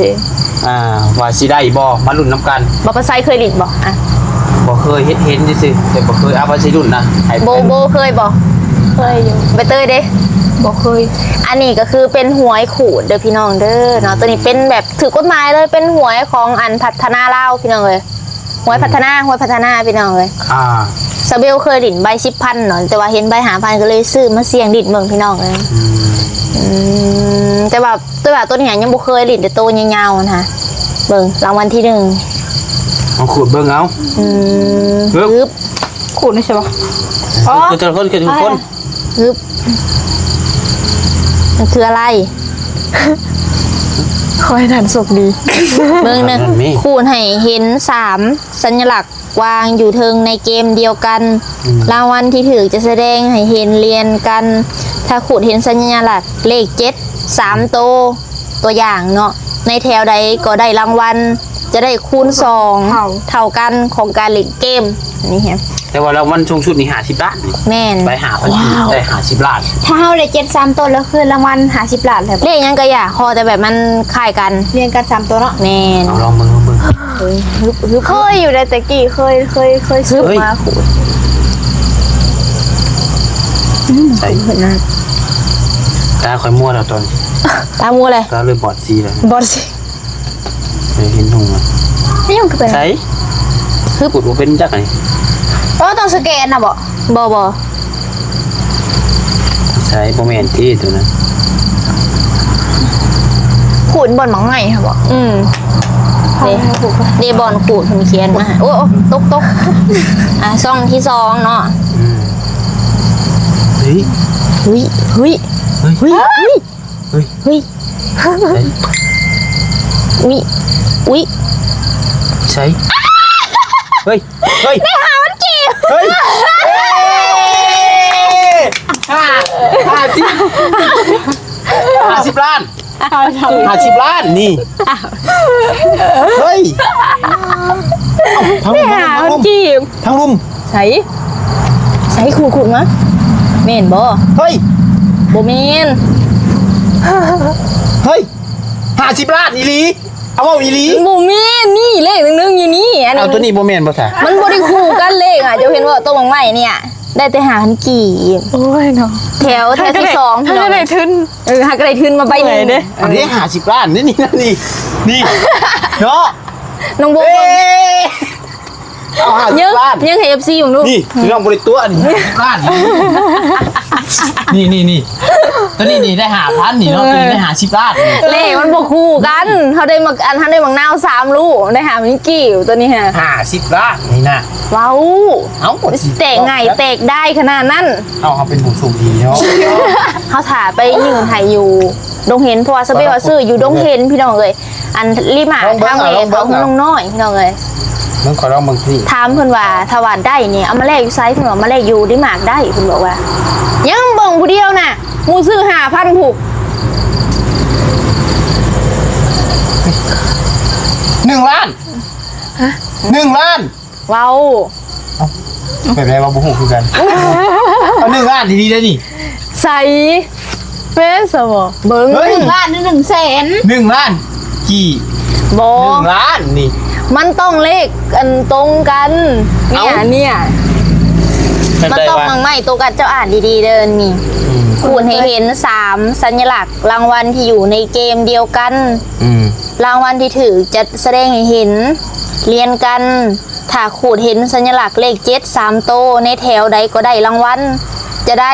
ອ່າ ວ່າຊິໄດ້ບໍ່ ມາລຸ້ນນຳກັນ. ບໍ່ປາໄຊເຄີຍຫຼິ້ນບໍ່? ອ່ະ ບໍ່ເຄີຍ ເຫັນ ເຫັນຊື່ໆ ແຕ່ບໍ່ເຄີຍ. ອາ ວ່າຊິລຸ້ນນະ ໃຫ້ ໂບ ໂບເຄີຍບໍ່? ເຄີຍຢູ່. ໃບເຕີຍເດ້? ບໍ່ເຄີຍ. ອັນນີ້ກໍຄືເປັນຫວຍຂູດເດີພີ່ນ້ອງເດີເນາະ. ໂຕນີ້ເປັນແບບຖືກກົດໝາຍເລີຍ ເປັນຫວຍຂອງອັນພັດທະນາລາວພີ່ນ້ອງເອີຍ. ຫວຍພັດທະນາ ຫວຍພັດທະນາພີ່ນ້ອງເອີຍ. ອ່າ ສາວເບວເຄີຍຫຼິ້ນໃບສິບພັນເນາະ ແຕ່ວ່າເຫັນໃບຫ້າພັນ ກໍເລີຍຊື້ມາສ່ຽງຫຼິ້ນເບິ່ງພີ່ນ້ອງເອີຍ. ອືມ ອືມ ແຕ່ວ່າ ແຕ່ວ່າໂຕນີ້ຍັງບໍ່ເຄີຍຫຼິ້ນ ແຕ່ໂຕຍາວໆນະ. ເບິ່ງລາງວັນທີໜຶ່ງ ເອົາຂູດເບິ່ງເອົາ. ອືມ ຮຶບ ຮຶບ ຂູດໄດ້ໃຊ່ບໍ່? ອໍ ຄືແຕ່ລະຄົນ ຄືແຕ່ລະຄົນ. ຮຶບ ມັນຄືອະໄລ? ຂໍໃຫ້ທ່ານໂຊກດີ. ເບິ່ງເດີ ຂູດໃຫ້ເຫັນສາມສັນຍະລັກວາງຢູ່ເທິງໃນເກມດຽວກັນ. ອືມ ລາງວັນທີ່ຖືກຈະສະແດງໃຫ້ເຫັນລຽນກັນ. ຖ້າຂູດເຫັນສັນຍະລັກເລກເຈັດສາມໂຕ ຕົວຢ່າງເນາະ ໃນແຖວໃດກໍໄດ້ລາງວັນ ຈະໄດ້ຄູນສອງເທົ່າ ເທົ່າກັນຂອງການຫຼິ້ນເກມ. ອັນນີ້ແຮງ ແຕ່ວ່າລາງວັນສູງສຸດນີ້ຫ້າສິບລ້ານ. ແມ່ນ ໄປຫ້າພັນກີບ ໄດ້ຫ້າສິບລ້ານ. ຖ້າເຮົາໄດ້ເຈັດສາມໂຕແລ້ວ ຄືລາງວັນຫ້າສິບລ້ານແລ້ວ. ເລກຫຍັງກໍຢ່າ ຂໍແຕ່ແບບມັນຄ້າຍກັນ ລຽນກັນສາມໂຕເນາະ. ແມ່ນ ເອົາລອງເບິ່ງ ລອງເບິ່ງ. ເອີ ຮຶບ ຮຶບ ເຄີຍຢູ່ໃດ ແຕ່ກີ້ເຄີຍ ເຄີຍ ເຄີຍຊື້ມາຂູດ. ໃສ່ ຕາຂ້ອຍມົວແລ້ວຕອນ ຕາມົວເລີຍ ຕາເລີ່ມບອດສີແລ້ວ ບອດສີ. ເຫັນຫຸ່ງ ໃສ່ ຮຶບ ຂູດບໍ່ເປັນຈັກອັນນີ້. ເອີ ຕ້ອງສະແກນນະບໍ? ບໍ່ ບໍ່. ໃສ ບໍ່ແມ່ນຕິໂຕນັ້ນ? ຂູດບ່ອນໝາກໄມ້ຫັ້ນບໍ? ອືມ ເດ້ ເດ້ ບ່ອນຂູດເພິ່ນຂຽນມາໃຫ້. ໂອ້ ໂອ້ ຕົກ ຕົກ. ອ່າ ຊ່ອງທີສອງເນາະ. ອືມ ເຮີ້ຍ ເຮີ້ຍ ເຮີ້ຍ ເຮີ້ຍ ເຮີ້ຍ. ເຮີ້ຍ ເຮີ້ຍ ໃສ? ອຸ້ຍ ອຸ້ຍ ໃສ? ເຮີ້ຍ ເຮີ້ຍ ໄດ້ຫ້າພັນກີບ. ເຮີ້ຍ ເອີ ຫ້າ ຫ້າສິບ ຫ້າສິບລ້ານ ຫ້າສິບລ້ານນີ້. ເຮີ້ຍ ເອົ້າ ທາງລຸ່ມ ໄດ້ຫ້າພັນກີບ ທາງລຸ່ມ. ໃສ ໃສ? ຂູດ ຂູດມາ. ແມ່ນບໍ່? ເຮີ້ຍ ບໍ່ແມ່ນ. ເຮີ້ຍ ຫ້າສິບລ້ານອີ່ຫຼີ? ເອົາ ເວົ້າອີ່ຫຼີ? ບໍ່ແມ່ນ ນີ້ເລກໜຶ່ງຢູ່ນີ້. ອັນ ເອົາ ໂຕນີ້ບໍ່ແມ່ນບໍ່ຊະ? ມັນບໍ່ໄດ້ຄູ່ກັນເລກອະ. ເຈົ້າເຫັນບໍ່ ໂຕບັກໄມ້ນີ້ ໄດ້ແຕ່ຫ້າພັນກີບ. ໂອ້ຍເນາະ ແຖວ ແຖວທີສອງ ຫາກະໄດ້ທຶນ. ເອີ ຫາກະໄດ້ທຶນມາໃບໜຶ່ງເດ້. ອັນນີ້ຫ້າສິບລ້ານນີ້ ນີ້ ນີ້ ນີ້ເນາະ ນ້ອງໂບ. ເອີ ເອົາຫ້າສິບລ້ານ ຍັງໃຫ້ເອັຟຊີເບິ່ງດູ. ນີ້ ພີ່ນ້ອງບໍ່ໄດ້ຕົວະ ນີ້ຫ້າສິບລ້ານ. ນີ້ ນີ້ ນີ້ ໂຕນີ້ນີ້ໄດ້ຫ້າພັນນີ້ເນາະ. ໂຕນີ້ໄດ້ຫ້າສິບລ້ານນີ້. ເລກມັນບໍ່ຄູ່ກັນ. ເຮົາໄດ້ໝາກ ອັນ ເຮົາໄດ້ໝາກນາວສາມລູກ ໄດ້ຫ້າພັນກີບ. ໂຕນີ້ຫາ ຫ້າສິບລ້ານນີ້ນະ. ເວົ້າ ເອົ້າ ແຕກງ່າຍແຕກດາຍຂະໜາດນັ້ນ. ເຮົາ ເຮົາເປັນຜູ້ໂຊກດີເນາະ. ເຮົາຖ້າໄປຍື່ນໃຫ້ຢູ່ດົງເຫັນ ເພາະວ່າສະເປວ່າຊື້ຢູ່ດົງເຫັນ ພີ່ນ້ອງເອີຍ. ອັນລີມາ ທາງແມ່ເຂົາ ນ້ອງນ້ອຍ ພີ່ນ້ອງເອີຍ. ເບິ່ງ ຂໍລອງເບິ່ງຊິ. ຖາມເພິ່ນວ່າ ຖ້າວ່າໄດ້ນີ້ ເອົາມາແລກຢູ່ໃສ? ເພິ່ນວ່າມາແລກຢູ່ດີມາກໄດ້. ເພິ່ນບອກວ່າ ຍັງເບິ່ງຜູ້ດຽວນະ ໝູ່ຊື້ຫ້າພັນພຸ້ນ. ໜຶ່ງລ້ານ. ຮະ? ໜຶ່ງລ້ານ. ເວົ້າ ເອົ້າ ແບບໃດວ່າບໍ່ຮູ້ຄືກັນ. ເອົາ ໜຶ່ງລ້ານດີໆເດ້ນີ້. ໃສ ແມ່ນຊະບໍ່? ເບິ່ງ ເຮີ້ຍ ໜຶ່ງລ້ານ ຫຼື ໜຶ່ງແສນ? ໜຶ່ງລ້ານກີບ. ບໍ່ ໜຶ່ງລ້ານນີ້ ມັນຕ້ອງເລກອັນຕົງກັນ. ເອົ້າ ເນຍ ເນຍ ມັນຕ້ອງໝາກໄມ້ຕົງກັນ. ເຈົ້າອ່ານດີໆເດີນີ້. ອືມ ຂູດໃຫ້ເຫັນສາມສັນຍະລັກລາງວັນທີ່ຢູ່ໃນເກມດຽວກັນ. ອືມ ລາງວັນທີ່ຖືກຈະສະແດງໃຫ້ເຫັນລຽນກັນ. ຖ້າຂູດເຫັນສັນຍະລັກເລກເຈັດສາມໂຕໃນແຖວໃດກໍໄດ້ລາງວັນ ຈະໄດ້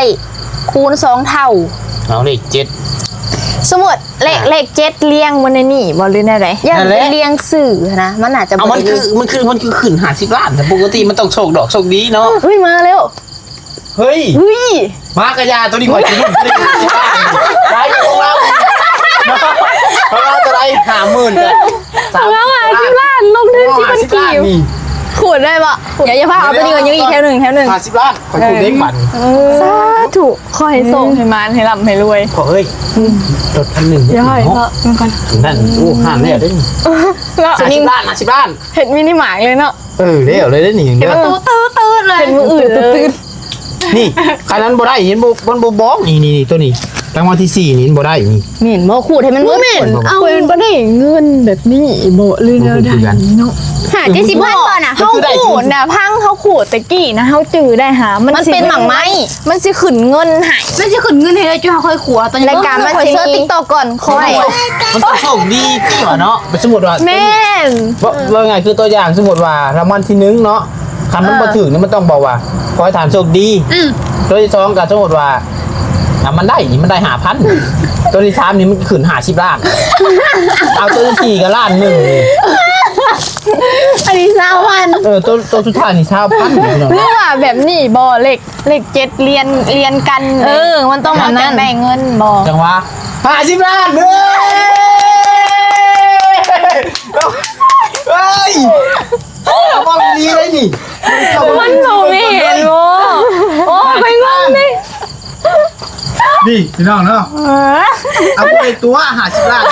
ຄູນສອງເທົ່າ. ເອົາເລກເຈັດ ສົມມຸດເລກ ອ່າ ເລກເຈັດລຽງບໍ່ໃນນີ້ບໍ່ ຫຼືແນວໃດ? ຢ້ານເປັນລຽງຊື່ຫັ້ນນະ ມັນອາດຈະ ເອົ້າ ບໍ່ ມັນຄື ມັນຄື ມັນຄືຂຶ້ນຫ້າສິບລ້ານ ແຕ່ປົກກະຕິມັນຕ້ອງໂຊກດອກໂຊກດີເນາະ. ເຮີ້ຍ ມາແລ້ວ. ເຮີ້ຍ ເຮີ້ຍ ມາກະຢ່າ ໂຕນີ້ຂ້ອຍຊິລຸ້ນ ໂຕນີ້ຫ້າສິບລ້ານ ໄດ້ຂອງລາວ ຂອງລາວເທົ່າໃດ? ຫ້າໝື່ນ ລາວຫ້າສິບລ້ານ ລົງທຶນສິບພັນກີບ. ຂູດໄດ້ບໍ່? ຢ່າ ຢ່າພາເອົາໂຕນີ້ກ່ອນ ຍັງອີກແຖວໜຶ່ງ ແຖວໜຶ່ງ. ຫ້າສິບລ້ານ ຂ້ອຍຂູດເດ້ບັດນີ້. ສາທຸ ຂໍໃຫ້ໂຊກໃຫ້ໝານ ໃຫ້ລ່ຳໃຫ້ລວຍ. ພໍ່ເອີຍ ລົດຄັນໜຶ່ງ ຢ່າໃຫ້ເນາະ ເບິ່ງກ່ອນ. ນັ້ນ ໂອ້ ຫ້າມແລ້ວເດ້. ຫ້າສິບລ້ານ ຫ້າສິບລ້ານ ເຮັດມິນິມາກເລີຍເນາະ. ເອີ ແລ້ວເລີຍເດ້ນີ້ ເຮັດປະຕູຕື້ໆເລີຍ ເປັນມື້ອື່ນຕື່ນ. ນີ້ ຄັນນັ້ນບໍ່ໄດ້ ເຫັນບໍ່ ມັນບໍ່ບອກ ນີ້ ນີ້ ນີ້ ໂຕນີ້ ລາງວັນທີສີ່ນີ້ ເຫັນບໍ່ໄດ້ນີ້. ແມ່ນບໍ່? ຂູດໃຫ້ມັນເບິດ. ບໍ່ແມ່ນ ເອົາ ຂ້ອຍມັນບໍ່ໄດ້ເງິນແບບນີ້ບໍ ຫຼືແນວໃດເນາະ? ຫ້າເຈັດສິບພັນບໍ່ນະ? ເຮົາຂູດນະ ຟັງ ເຮົາຂູດແຕ່ກີ້ນະ ເຮົາຈື່ໄດ້ຫາ ມັນ ມັນເປັນໝາກໄມ້ ມັນຊິຂຶ້ນເງິນໃຫ້ ມັນຊິຂຶ້ນເງິນໃຫ້ເລີຍ. ຈຸເຮົາຄ່ອຍຂົວຕອນນີ້ ລາຍການມັນຊິມີ ຂ້ອຍເສີດຕິກຕອກກ່ອນ ຂ້ອຍ ມັນຕ້ອງໂຊກດີຕິວ່າເນາະ. ສົມມຸດວ່າ ແມ່ນ ເວົ້າ ເວົ້າງ່າຍຄືຕົວຢ່າງ ສົມມຸດວ່າລາງວັນທີໜຶ່ງເນາະ ຄັນມັນ ເອີ ບໍ່ຖືກນີ້ ມັນຕ້ອງບອກວ່າ ຂໍໃຫ້ທ່ານໂຊກດີ. ອືມ ຕົວທີສອງກໍສົມມຸດວ່າ ອ່າ ມັນໄດ້ນີ້ ມັນໄດ້ຫ້າພັນ ຕົວທີສາມນີ້ມັນຂຶ້ນຫ້າສິບລ້ານ ເອົາຕົວທີສີ່ກໍລ້ານໜຶ່ງນີ້ ອັນນີ້ຊາວພັນ. ເອີ ຕົວ ຕົວສຸດທ້າຍນີ້ຊາວພັນ ຫຼືວ່າແບບນີ້ບໍ່? ເລກ ເລກເຈັດລຽນ ລຽນກັນ. ເອີ ມັນຕ້ອງແບບນັ້ນ ໄດ້ເງິນບໍ່? ຈັ່ງວ່າ ຫ້າສິບລ້ານເດີ. ເຮີ້ຍ ເອົາເວົ້າອີ່ຫຼີເລີຍນີ້ ມັນບໍ່ແມ່ນບໍ່? ໂອ້ຍ ຂ້ອຍງົງເດ້. ນີ້ພີ່ນ້ອງເນາະ ເອີ ເອົາໄປຕົວະ ຫ້າສິບລ້ານ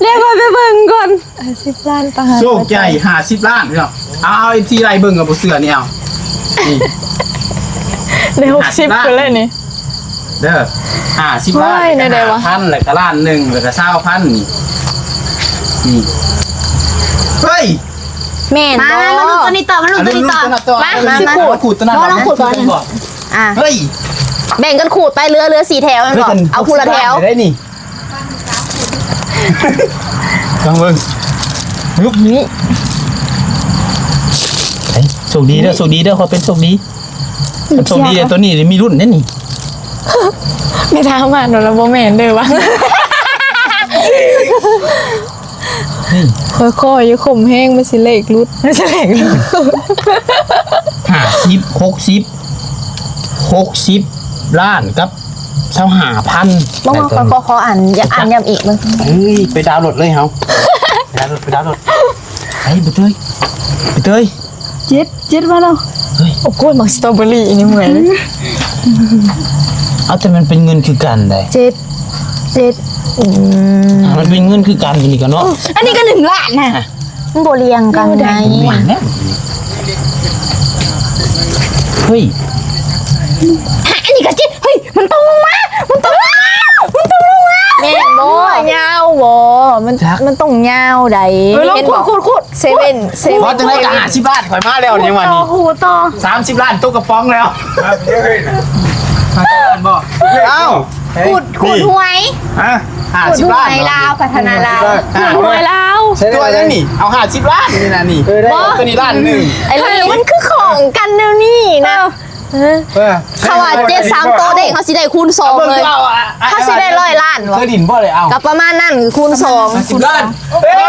ດຽວຂ້ອຍໄປເບິ່ງກ່ອນ. ຫ້າສິບລ້ານປະຫານ ໂຊກໃຫຍ່ ຫ້າສິບລ້ານພີ່ນ້ອງ. ເອົາ ເອັຟຊີ ໄລ່ເບິ່ງກໍບໍ່ເຊື່ອນີ້. ເອົາ ນີ້ ໄດ້ຫົກສິບ ຫ້າສິບລ້ານ ພຸ້ນແຫຼະນີ້. ເດີ ຫ້າສິບລ້ານ ໂອ້ຍ ແລ້ວກໍ ແນວໃດວະ ຫ້າພັນ ແລ້ວກໍລ້ານໜຶ່ງ ແລ້ວກໍຊາວພັນນີ້ ນີ້ ເຮີ້ຍ ແມ່ນ ມາ ບໍ່ ມາ ມາລຸ້ນຕົວນີ້ຕໍ່ ມາລຸ້ນຕົວນີ້ຕໍ່ ມາ ມາ ມາ ມາ ຂູດຕົວນັ້ນ ມາ ມາ ມາຂູດຕົວນັ້ນ ອ່າ ເຮີ້ຍ ແບ່ງກັນຂູດໄປ ເຫຼືອ ເຫຼືອສີ່ແຖວແມ່ນບໍ່? ເອົາຄົນລະແຖວໄດ້ນີ້. ລອງເບິ່ງ ປຶບ ນີ້ ໂ ໂຊກດີເດີ ໂຊກດີເດີ ຂໍເປັນໂຊກດີ. ຄັນໂຊກດີເດີ ໂຕນີ້ມີລຸ້ນເດ້ນີ້. ແມ່ນຖາມມາໂດນລະ ບໍ່ແມ່ນເດີວ່າ. ຄ່ອຍໆ ຢ່າຂົ່ມແຮງ ມັນຊິເລກຫຼຸດ ມັນຊິເລກຫຼຸດ. ຫ້າສິບ ຫົກສິບ ຫົກສິບລ້ານກັບຊາວຫ້າພັນ. ບໍ່ ຂ້ອຍຂໍ ຂໍອ່ານ ຢາກອ່ານຢ້ຳອີກເບິ່ງ. ເອີຍ ໄປດາວໂຫຼດເລີຍເຮົາ ໄປດາວໂຫຼດ ໄປດາວໂຫຼດ. ໄປ ໄປເຕີຍ ໄປເຕີຍ. ເຈັດ ເຈັດມາແລ້ວ. ເຮີ້ຍ ໂອ້ໂກຍ ໝາກສະຕໍເບີຣີນີ້ເມື່ອຍ. ເອົາ ແຕ່ມັນເປັນເງິນຄືກັນໃດ໋. ເຈັດ ເຈັດ ອືມ ມັນເປັນເງິນຄືກັນ ອັນນີ້ກໍເນາະ. ອັນນີ້ກໍໜຶ່ງລ້ານນະ. ມັນບໍ່ລຽງກັນໄງ. ເຮີ້ຍ ອັນນີ້ກໍເຈັດ. ເຮີ້ຍ ມັນຕ້ອງລົງມາ ມັນຕ້ອງລົງມາ ມັນຕ້ອງລົງມາ. ແມ່ນບໍ່? ຍາວບໍ່? ມັນ ມັນຕ້ອງຍາວໃດ໋. ເອີຍ ລອງ ເຫັນບໍ່? ຂູດ ຂູດ ເຊເວັ່ນ ເຊເວັ່ນ. ວ່າຈັ່ງໃດກໍຫ້າສິບລ້ານ ຂ້ອຍມາແລ້ວ ຍັງວ່ານີ້. ຕໍ່ ຂູດຕໍ່. ສາມສິບລ້ານຕົກກະປ໋ອງແລ້ວ. ຫ້າສິບລ້ານບໍ່? ເອົ້າ ຂູດ ຂູດຫວຍ. ຮະ? ຫ້າສິບລ້ານ ຂູດຫວຍລາວ ພັດທະນາລາວ. ຂູດຫວຍລາວ. ຕົວຫຍັງນີ້? ເອົາຫ້າສິບລ້ານນີ້ນະນີ້. ເອີ ໄດ້ ຕົວນີ້ລ້ານໜຶ່ງ. ໄອ້ ມັນຄືຂອງກັນແນວນີ້ນະ. ເອີ ເອີ ເຂົາວ່າເຈັດສາມໂຕເດ້ ເຮົາຊິໄດ້ຄູນສອງເລີຍ. ເຮົາຊິໄດ້ຮ້ອຍລ້ານບໍ່? ເຄີຍຫຼິ້ນບໍ່ເລີຍ? ເອົ້າ ກໍປະມານນັ້ນ ຄູນສອງ. ຫ້າສິບລ້ານ. ເຮີ້ຍ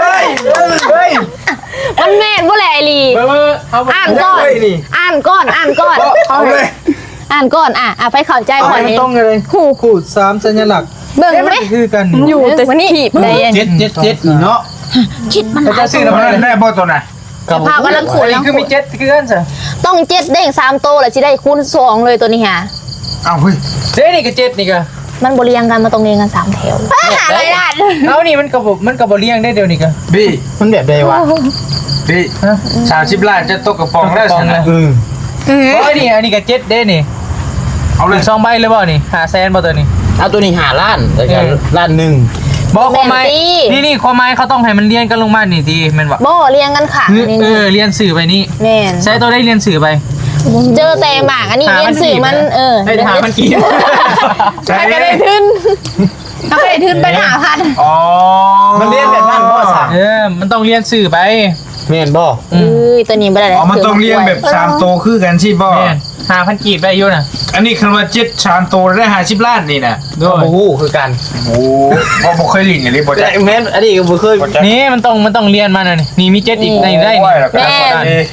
ເຮີ້ຍ ເຮີ້ຍ ມັນແມ່ນບໍ່ແຫຼະ ໄອ້ລີ? ອ່ານກ່ອນ ອ່ານກ່ອນ ອ່ານກ່ອນ ອ່ານກ່ອນ. ອ່າ ອ່າ ໄປເຂົ້າໃຈກ່ອນ. ມັນຕ້ອງເລີຍ ຂູດ ຂູດສາມສັນຍະລັກ. ເບິ່ງແມ່ ຄືກັນ ຢູ່ແຕ່ ມັນນີ້ ເຈັດ ເຈັດ ເຈັດ ນີ້ເນາະ. ຄິດມັນຫຼາຍ ເຈົ້າຊື້ນຳ ໄດ້ບໍ່ໂຕນະ? ສະພາບກຳລັງຂູດ ອັນນີ້ຄືມີເຈັດຄືກັນຊະ. ຕ້ອງເຈັດເດ້ງສາມໂຕ ແລ້ວຊິໄດ້ຄູນສອງເລີຍໂຕນີ້ຫາ. ເອົ້າ ເຮີ້ຍ ເດ້ ນີ້ກໍເຈັດ ນີ້ກໍ ມັນບໍ່ລຽງກັນ ມັນຕ້ອງລຽງກັນສາມແຖວ. ຫ້າຮ້ອຍລ້ານ. ເອົາ ນີ້ມັນກໍບໍ່ ມັນກໍບໍ່ລຽງເດ້ ດຽວນີ້ກໍ. ບີ ມັນແບບໃດວະ? ບີ ຮະ? ສາມສິບລ້ານຈະຕົກກະປ໋ອງແລ້ວຊັ້ນນະ. ເອີ ເອີ ໂອ້ຍ ນີ້ ອັນນີ້ກໍເຈັດເດ້ນີ້. ເອົາເລີຍ ສອງໃບເລີຍບໍ່ນີ້? ຫ້າແສນບໍ່ໂຕນີ້? ເອົາ ໂຕນີ້ຫ້າລ້ານ ແລ້ວກໍ ເອີ ລ້ານໜຶ່ງ. ບໍ່ ຄວາມໝາຍ ນີ້ ນີ້ ຄວາມໝາຍເຂົາຕ້ອງໃຫ້ມັນລຽງກັນລົງມານີ້ຕິ ແມ່ນບໍ່? ບໍ່ ລຽງກັນຂ້າງນີ້. ເອີ ລຽນຊື່ໄປນີ້. ແມ່ນ. ໃສ່ໂຕໃດລຽນຊື່ໄປ? ເຈີແຕ່ໝາກອັນນີ້ ລຽນຊື່ມັນ. ເອີ ໄດ້ຫ້າພັນກີບ ໃສ່ກໍໄດ້ທຶນ ກໍໄດ້ທຶນໄປຫ້າພັນ. ອໍ ມັນລຽນແບບນັ້ນບໍ່ຊະ? ເອີ ມັນຕ້ອງລຽນຊື່ໄປ. ແມ່ນບໍ່? ອືມ ເອີຍ ໂຕນີ້ບໍ່ໄດ້. ອໍ ມັນຕ້ອງລຽງແບບສາມໂຕຄືກັນຊີ້ບໍ່? ແມ່ນ. ຫ້າພັນກີບໄດ້ຢູ່ນະ. ອັນນີ້ຄັນວ່າເຈັດສາມໂຕໄດ້ຫ້າສິບລ້ານນີ້ນະ. ໂດຍ ບໍ່ຮູ້ຄືກັນ. ໂອ້ ບໍ່ ບໍ່ເຄີຍຫຼິ້ນອີ່ຫຼີບໍ່ຈັກ. ແມ່ນ ອັນນີ້ກໍບໍ່ເຄີຍ. ນີ້ມັນຕ້ອງ ມັນຕ້ອງລຽນມານະນີ້. ນີ້ມີເຈັດອີກໃນໄດ້ນີ້. ແມ່ນ.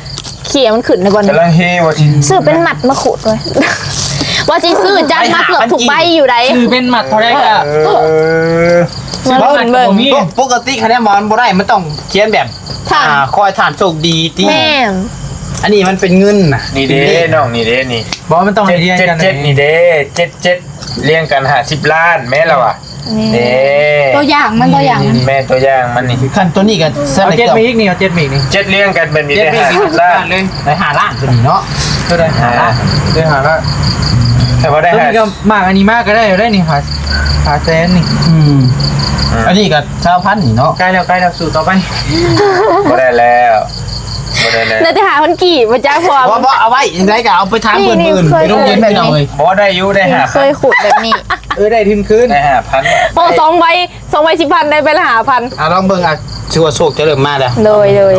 ເຄຍມັນຂຶ້ນໃນບ່ອນນີ້ ກຳລັງເຮວ່າຊິຊື້ເປັນມັດມາຂູດເລີຍ. ວ່າຊິຊື້ຈັນມາເກືອບທຸກໃບຢູ່ໃດ໋. ຊື້ເປັນມັດເທົ່າໃດກໍ ເອີ ຊື້ເປັນມັດກໍບໍ່ມີ. ປົກກະຕິຄັນແນວວ່າມັນບໍ່ໄດ້ ມັນຕ້ອງຂຽນແບບ ຖ້າ ອ່າ ຂໍໃຫ້ທ່ານໂຊກດີຕິ. ແມ່ນ. ອັນນີ້ມັນເປັນເງິນນະ. ນີ້ເດ້ ນີ້ເດ້ ນ້ອງ ນີ້ເດ້ນີ້. ບໍ່ ມັນຕ້ອງລຽງກັນ. ເຈັດເຈັດ ນີ້ເດ້ ເຈັດເຈັດ ລຽງກັນຫ້າສິບລ້ານ ແມ່ນລະວະ. ນີ້ ເດ້ ຕົວຢ່າງມັນ ຕົວຢ່າງມັນ. ແມ່ນ ຕົວຢ່າງມັນນີ້. ຄັນໂຕນີ້ກໍ ເອົາເຈັດມາອີກນີ້ ເອົາເຈັດມາອີກນີ້. ເຈັດລຽງກັນແບບນີ້ໄດ້ຫ້າສິບລ້ານເລີຍ. ໄດ້ຫ້າລ້ານໂຕນີ້ເນາະ. ໂຕໃດ? ຫ້າລ້ານ. ໄດ້ຫ້າລ້ານ. ແຕ່ວ່າໄດ້ ໂຕນີ້ກໍ ໝາກອັນນີ້ມາກໍໄດ້ ໄດ້ນີ້ ຫ້າ ຫ້າແສນນີ້. ອືມ ອັນນີ້ກໍຊາວພັນນີ້ເນາະ. ໃກ້ແລ້ວ ໃກ້ແລ້ວ ສູ້ຕໍ່ໄປ. ບໍ່ໄດ້ແລ້ວ ບໍ່ໄດ້ແລ້ວ. ໄດ້ແຕ່ຫ້າພັນກີບ ບໍ່ຈັກ ເພາະວ່າ ບໍ່ ບໍ່ ເອົາໄວ້ ຈັ່ງໃດກໍເອົາໄປທາງເພິ່ນ ນີ້ ມື້ອື່ນ ໄປໂຮງຮຽນ ນີ້ ພີ່ນ້ອງເອີຍ. ບໍ່ໄດ້ຢູ່ ໄດ້ຫ້າພັນ. ເຄີຍຂູດແບບນີ້. ເອີ ໄດ້ທຶນຄືນ. ໄດ້ຫ້າພັນ. ໂອ້ ສອງໃບ ສອງໃບສິບພັນ ໄດ້ໃບລະຫ້າພັນ. ອ່ະ ລອງເບິ່ງ ອ່ະ ຖືວ່າໂຊກຈະເລີ່ມມາແລ້ວ. ໂດຍ ໂດຍ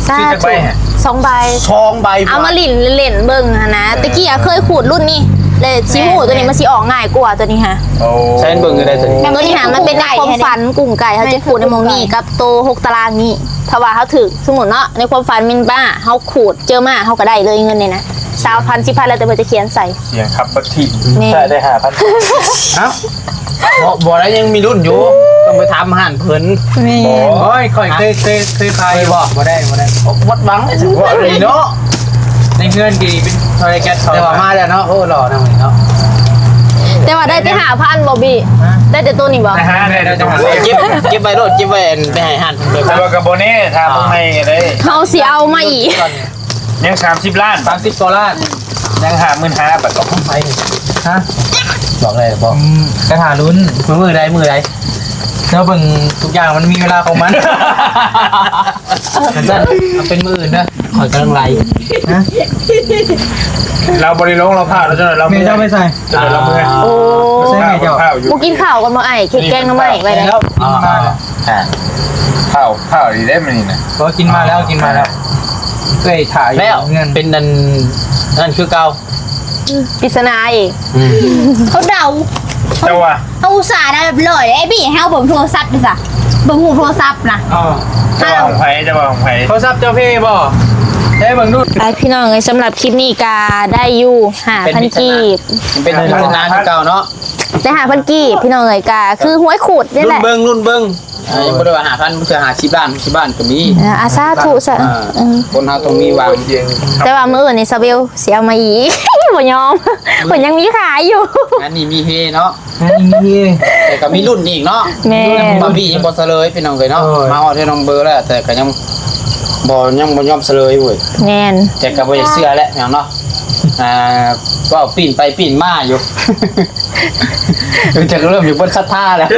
ສາທຸ. ຈັກໃບຫະ? ສອງໃບ. ສອງໃບ ເອົາມາຫຼິ້ນເລ່ນເບິ່ງຫັ້ນນະ. ເອີ ຕະກີ້ ອ່ະ ເຄີຍຂູດລຸ້ນນີ້ ແລະ ຊິຮູ້ ແມ່ນ ໂຕນີ້ມັນຊິອອກງ່າຍກວ່າໂຕນີ້ຫະ. ໂອ້ ໃຊ້ເບິ່ງກໍໄດ້ໂຕນີ້. ໂຕນີ້ຫະ ມັນເປັນໃນຄວາມຝັນ ກຸ້ງໄກ່ ເຮົາຈະຂູດໃນໝ່ອງນີ້ກັບໂຕຫົກຕາລາງນີ້. ຖ້າວ່າເຮົາຖືກ ສົມມຸດເນາະ ໃນຄວາມຝັນມີມ້າ ເຮົາຂູດເຈີມ້າ ເຮົາກໍໄດ້ເລີຍເງິນນີ້ນະ ຊາວພັນ ສິບພັນ ແລ້ວແຕ່ເພິ່ນຈະຂຽນໃສ່. ສຽງຂັບບັດທີ ແມ່ນ ໃຊ້ໄດ້ຫ້າພັນ. ເອົ້າ ບໍ່ ບໍ່ໄດ້ ຍັງມີລຸ້ນຢູ່ ຕ້ອງໄປຖາມຮ້ານເພິ່ນ. ແມ່ນ. ໂອ້ຍ ຂ້ອຍເຄີຍ ເຄີຍ ເຄີຍຂາຍຢູ່. ບໍ່ ບໍ່ໄດ້ ບໍ່ໄດ້. ໝົດຫວັງເລີຍເນາະ. ໃນເຮືອນດີເປັນເທົ່າໃດແກັດເຂົາ. ແຕ່ວ່າມາແລ້ວເນາະ. ໂອ້ ຫຼໍ່ນຳເນາະ. ແຕ່ວ່າໄດ້ແຕ່ຫ້າພັນບໍ່ບີ? ຮະ? ໄດ້ແຕ່ໂຕນີ້ບໍ່? ໄດ້ຫ້າ ໄດ້ ໄດ້ ເກັບ ເກັບໄວ້ໂລດ ເກັບໄວ້ ໄປໃຫ້ຮ້ານເພິ່ນ. ແຕ່ວ່າກໍບໍ່ແນ່ ຖ້າເບິ່ງໃໝ່ກໍໄດ້. ເຮົາຊິເອົາມາອີກ. ຍັງສາມສິບລ້ານ ສາມສິບກວ່າລ້ານ ຍັງຫ້າໝື່ນຫ້າ ບາດ. ອອກຂອງໃຜ? ຮະ? ບອກໄດ້ບໍ່? ອືມ ກະຖ້າລຸ້ນ. ມື້ໃດ ມື້ໃດ? ເຈົ້າເບິ່ງ ທຸກຢ່າງມັນມີເວລາຂອງມັນ. ຄັນຊັ້ນ ເອົາເປັນມື້ອື່ນເດີ ຂ້ອຍກຳລັງໄລ່. ຮະ? ລາວບໍ່ໄດ້ລົງ ລາວພາດ ລາວເຈົ້າ ລາວເມື່ອຍ. ແມ່ເຈົ້າໄປໃສ? ເຈົ້າລາວເມື່ອຍ. ໂອ້ ບໍ່ໃຊ່ແມ່ເຈົ້າ. ບໍ່ກິນເຂົ້າກ່ອນບໍ່ອ້າຍ? ເຮັດແກງໜໍ່ໄມ້ໄວ້ແລ້ວ. ອ່າ ອ່າ. ພ້າວ ພ້າວອີກເດ້ມື້ນີ້ນະ. ບໍ່ ກິນມາແລ້ວ ກິນມາແລ້ວ. ເອື້ອຍຖ້າຢູ່ ແລ້ວ ເຮືອນ ເປັນອັນນັ້ນຄືເກົ່າ. ອືມ ປິດສະໜາອີກ. ອືມ ເຂົາເດົາ. ເຈົ້າວ່າ ເຮົາອຸດສ່າໄດ້ແບບຮ້ອຍເດ້ ໄອ້ບີເຮົາເບິ່ງໂທລະສັບຢູ່ຊະ ເບິ່ງຮູບໂທລະສັບນະ. ເອີ ເຈົ້າວ່າຂອງໃຜ? ເຈົ້າວ່າຂອງໃຜ? ໂທລະສັບເຈົ້າເພບໍ່? ໄດ້ເບິ່ງດູ. ໄປພີ່ນ້ອງເອີຍ ສຳລັບຄລິບນີ້ກະໄດ້ຢູ່ຫ້າພັນກີບ. ເປັນ ເປັນ ເປັນ ເປັນນານຄືເກົ່າເນາະ. ໄດ້ຫ້າພັນກີບ ພີ່ນ້ອງເອີຍ ກະຄືຫວຍຂູດນີ້ແຫຼະ. ລຸ້ນເບິ່ງ ລຸ້ນເບິ່ງ. ອ່າ ຍັງບໍ່ໄດ້ວ່າຫ້າພັນ ເທື່ອຫ້າສິບລ້ານ ຫົກສິບລ້ານກໍມີ. ເອີ ອາ ສາທຸ ສາ ອ່າ ເອີ ຄົນເຮົາຕ້ອງມີຫວັງ. ແຕ່ວ່າມື້ອື່ນນີ້ຊາເວວຊິເອົາມາອີກ ບໍ່ຍອມ ເພິ່ນຍັງມີຂາຍຢູ່. ອັນນີ້ມີເຮເນາະ ອັນນີ້ມີເຮ ແຕ່ກໍມີລຸ້ນອີກເນາະ. ແມ່ນ ບາບີຍັງບໍ່ສະເລີຍ ພີ່ນ້ອງເອີຍເນາະ. ໂອ້ຍ ມາຮອດເຮືອນນ້ອງເບີແລ້ວ ແຕ່ກໍຍັງບໍ່ ຍັງບໍ່ຍອມສະເລີຍເວີຍ. ແມ່ນ ແຕ່ກໍບໍ່ຢາກເຊື່ອແຫຼະ ພີ່ນ້ອງເນາະ. ອ່າ ເວົ້າປີ້ນໄປປີ້ນມາຢູ່. ຈະເລີ່ມຢູ່ເບິດສັດທາແລ້ວ.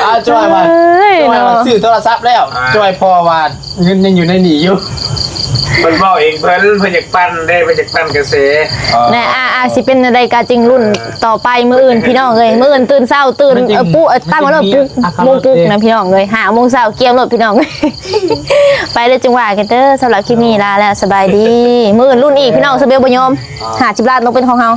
ອ່າ ຈ້ອຍວ່າ ເອີຍ ຈ້ອຍວ່າ ເນາະ ຊື້ໂທລະສັບແລ້ວ. ອ່າ ຈ້ອຍພໍວ່າເງິນຍັງຢູ່ໃນນີ້ຢູ່. ເພິ່ນເວົ້າເອງເພິ່ນ ເພິ່ນຢາກປັ່ນເດ້ ເພິ່ນຢາກປັ່ນກະແສ. ອໍ ແນ່ ອ່າ ອ່າ ຊິເປັນແນວໃດກະຈຶ່ງລຸ້ນຕໍ່ໄປມື້ອື່ນ ພີ່ນ້ອງເອີຍ. ມື້ອື່ນຕື່ນເຊົ້າ ຕື່ນ ມັນຈຶ່ງ ເອີ ປຸ ເອີ ຕັ້ງ ມັນ ເອີ ປຸກ ໂມງປຸກນະ ພີ່ນ້ອງເອີຍ ຫ້າໂມງເຊົ້າກຽມໂລດ ພີ່ນ້ອງເອີຍ. ໄປເດີ ຈຶ່ງວ່າກັນເດີ. ສຳລັບຄລິບນີ້ລາແລ້ວ ສະບາຍດີ. ມື້ອື່ນລຸ້ນອີກ ພີ່ນ້ອງ ສະເບວບໍ່ຍອມ. ອ່າ ຫ້າສິບລ້ານຕ້ອງເປັນຂອງເຮົາ.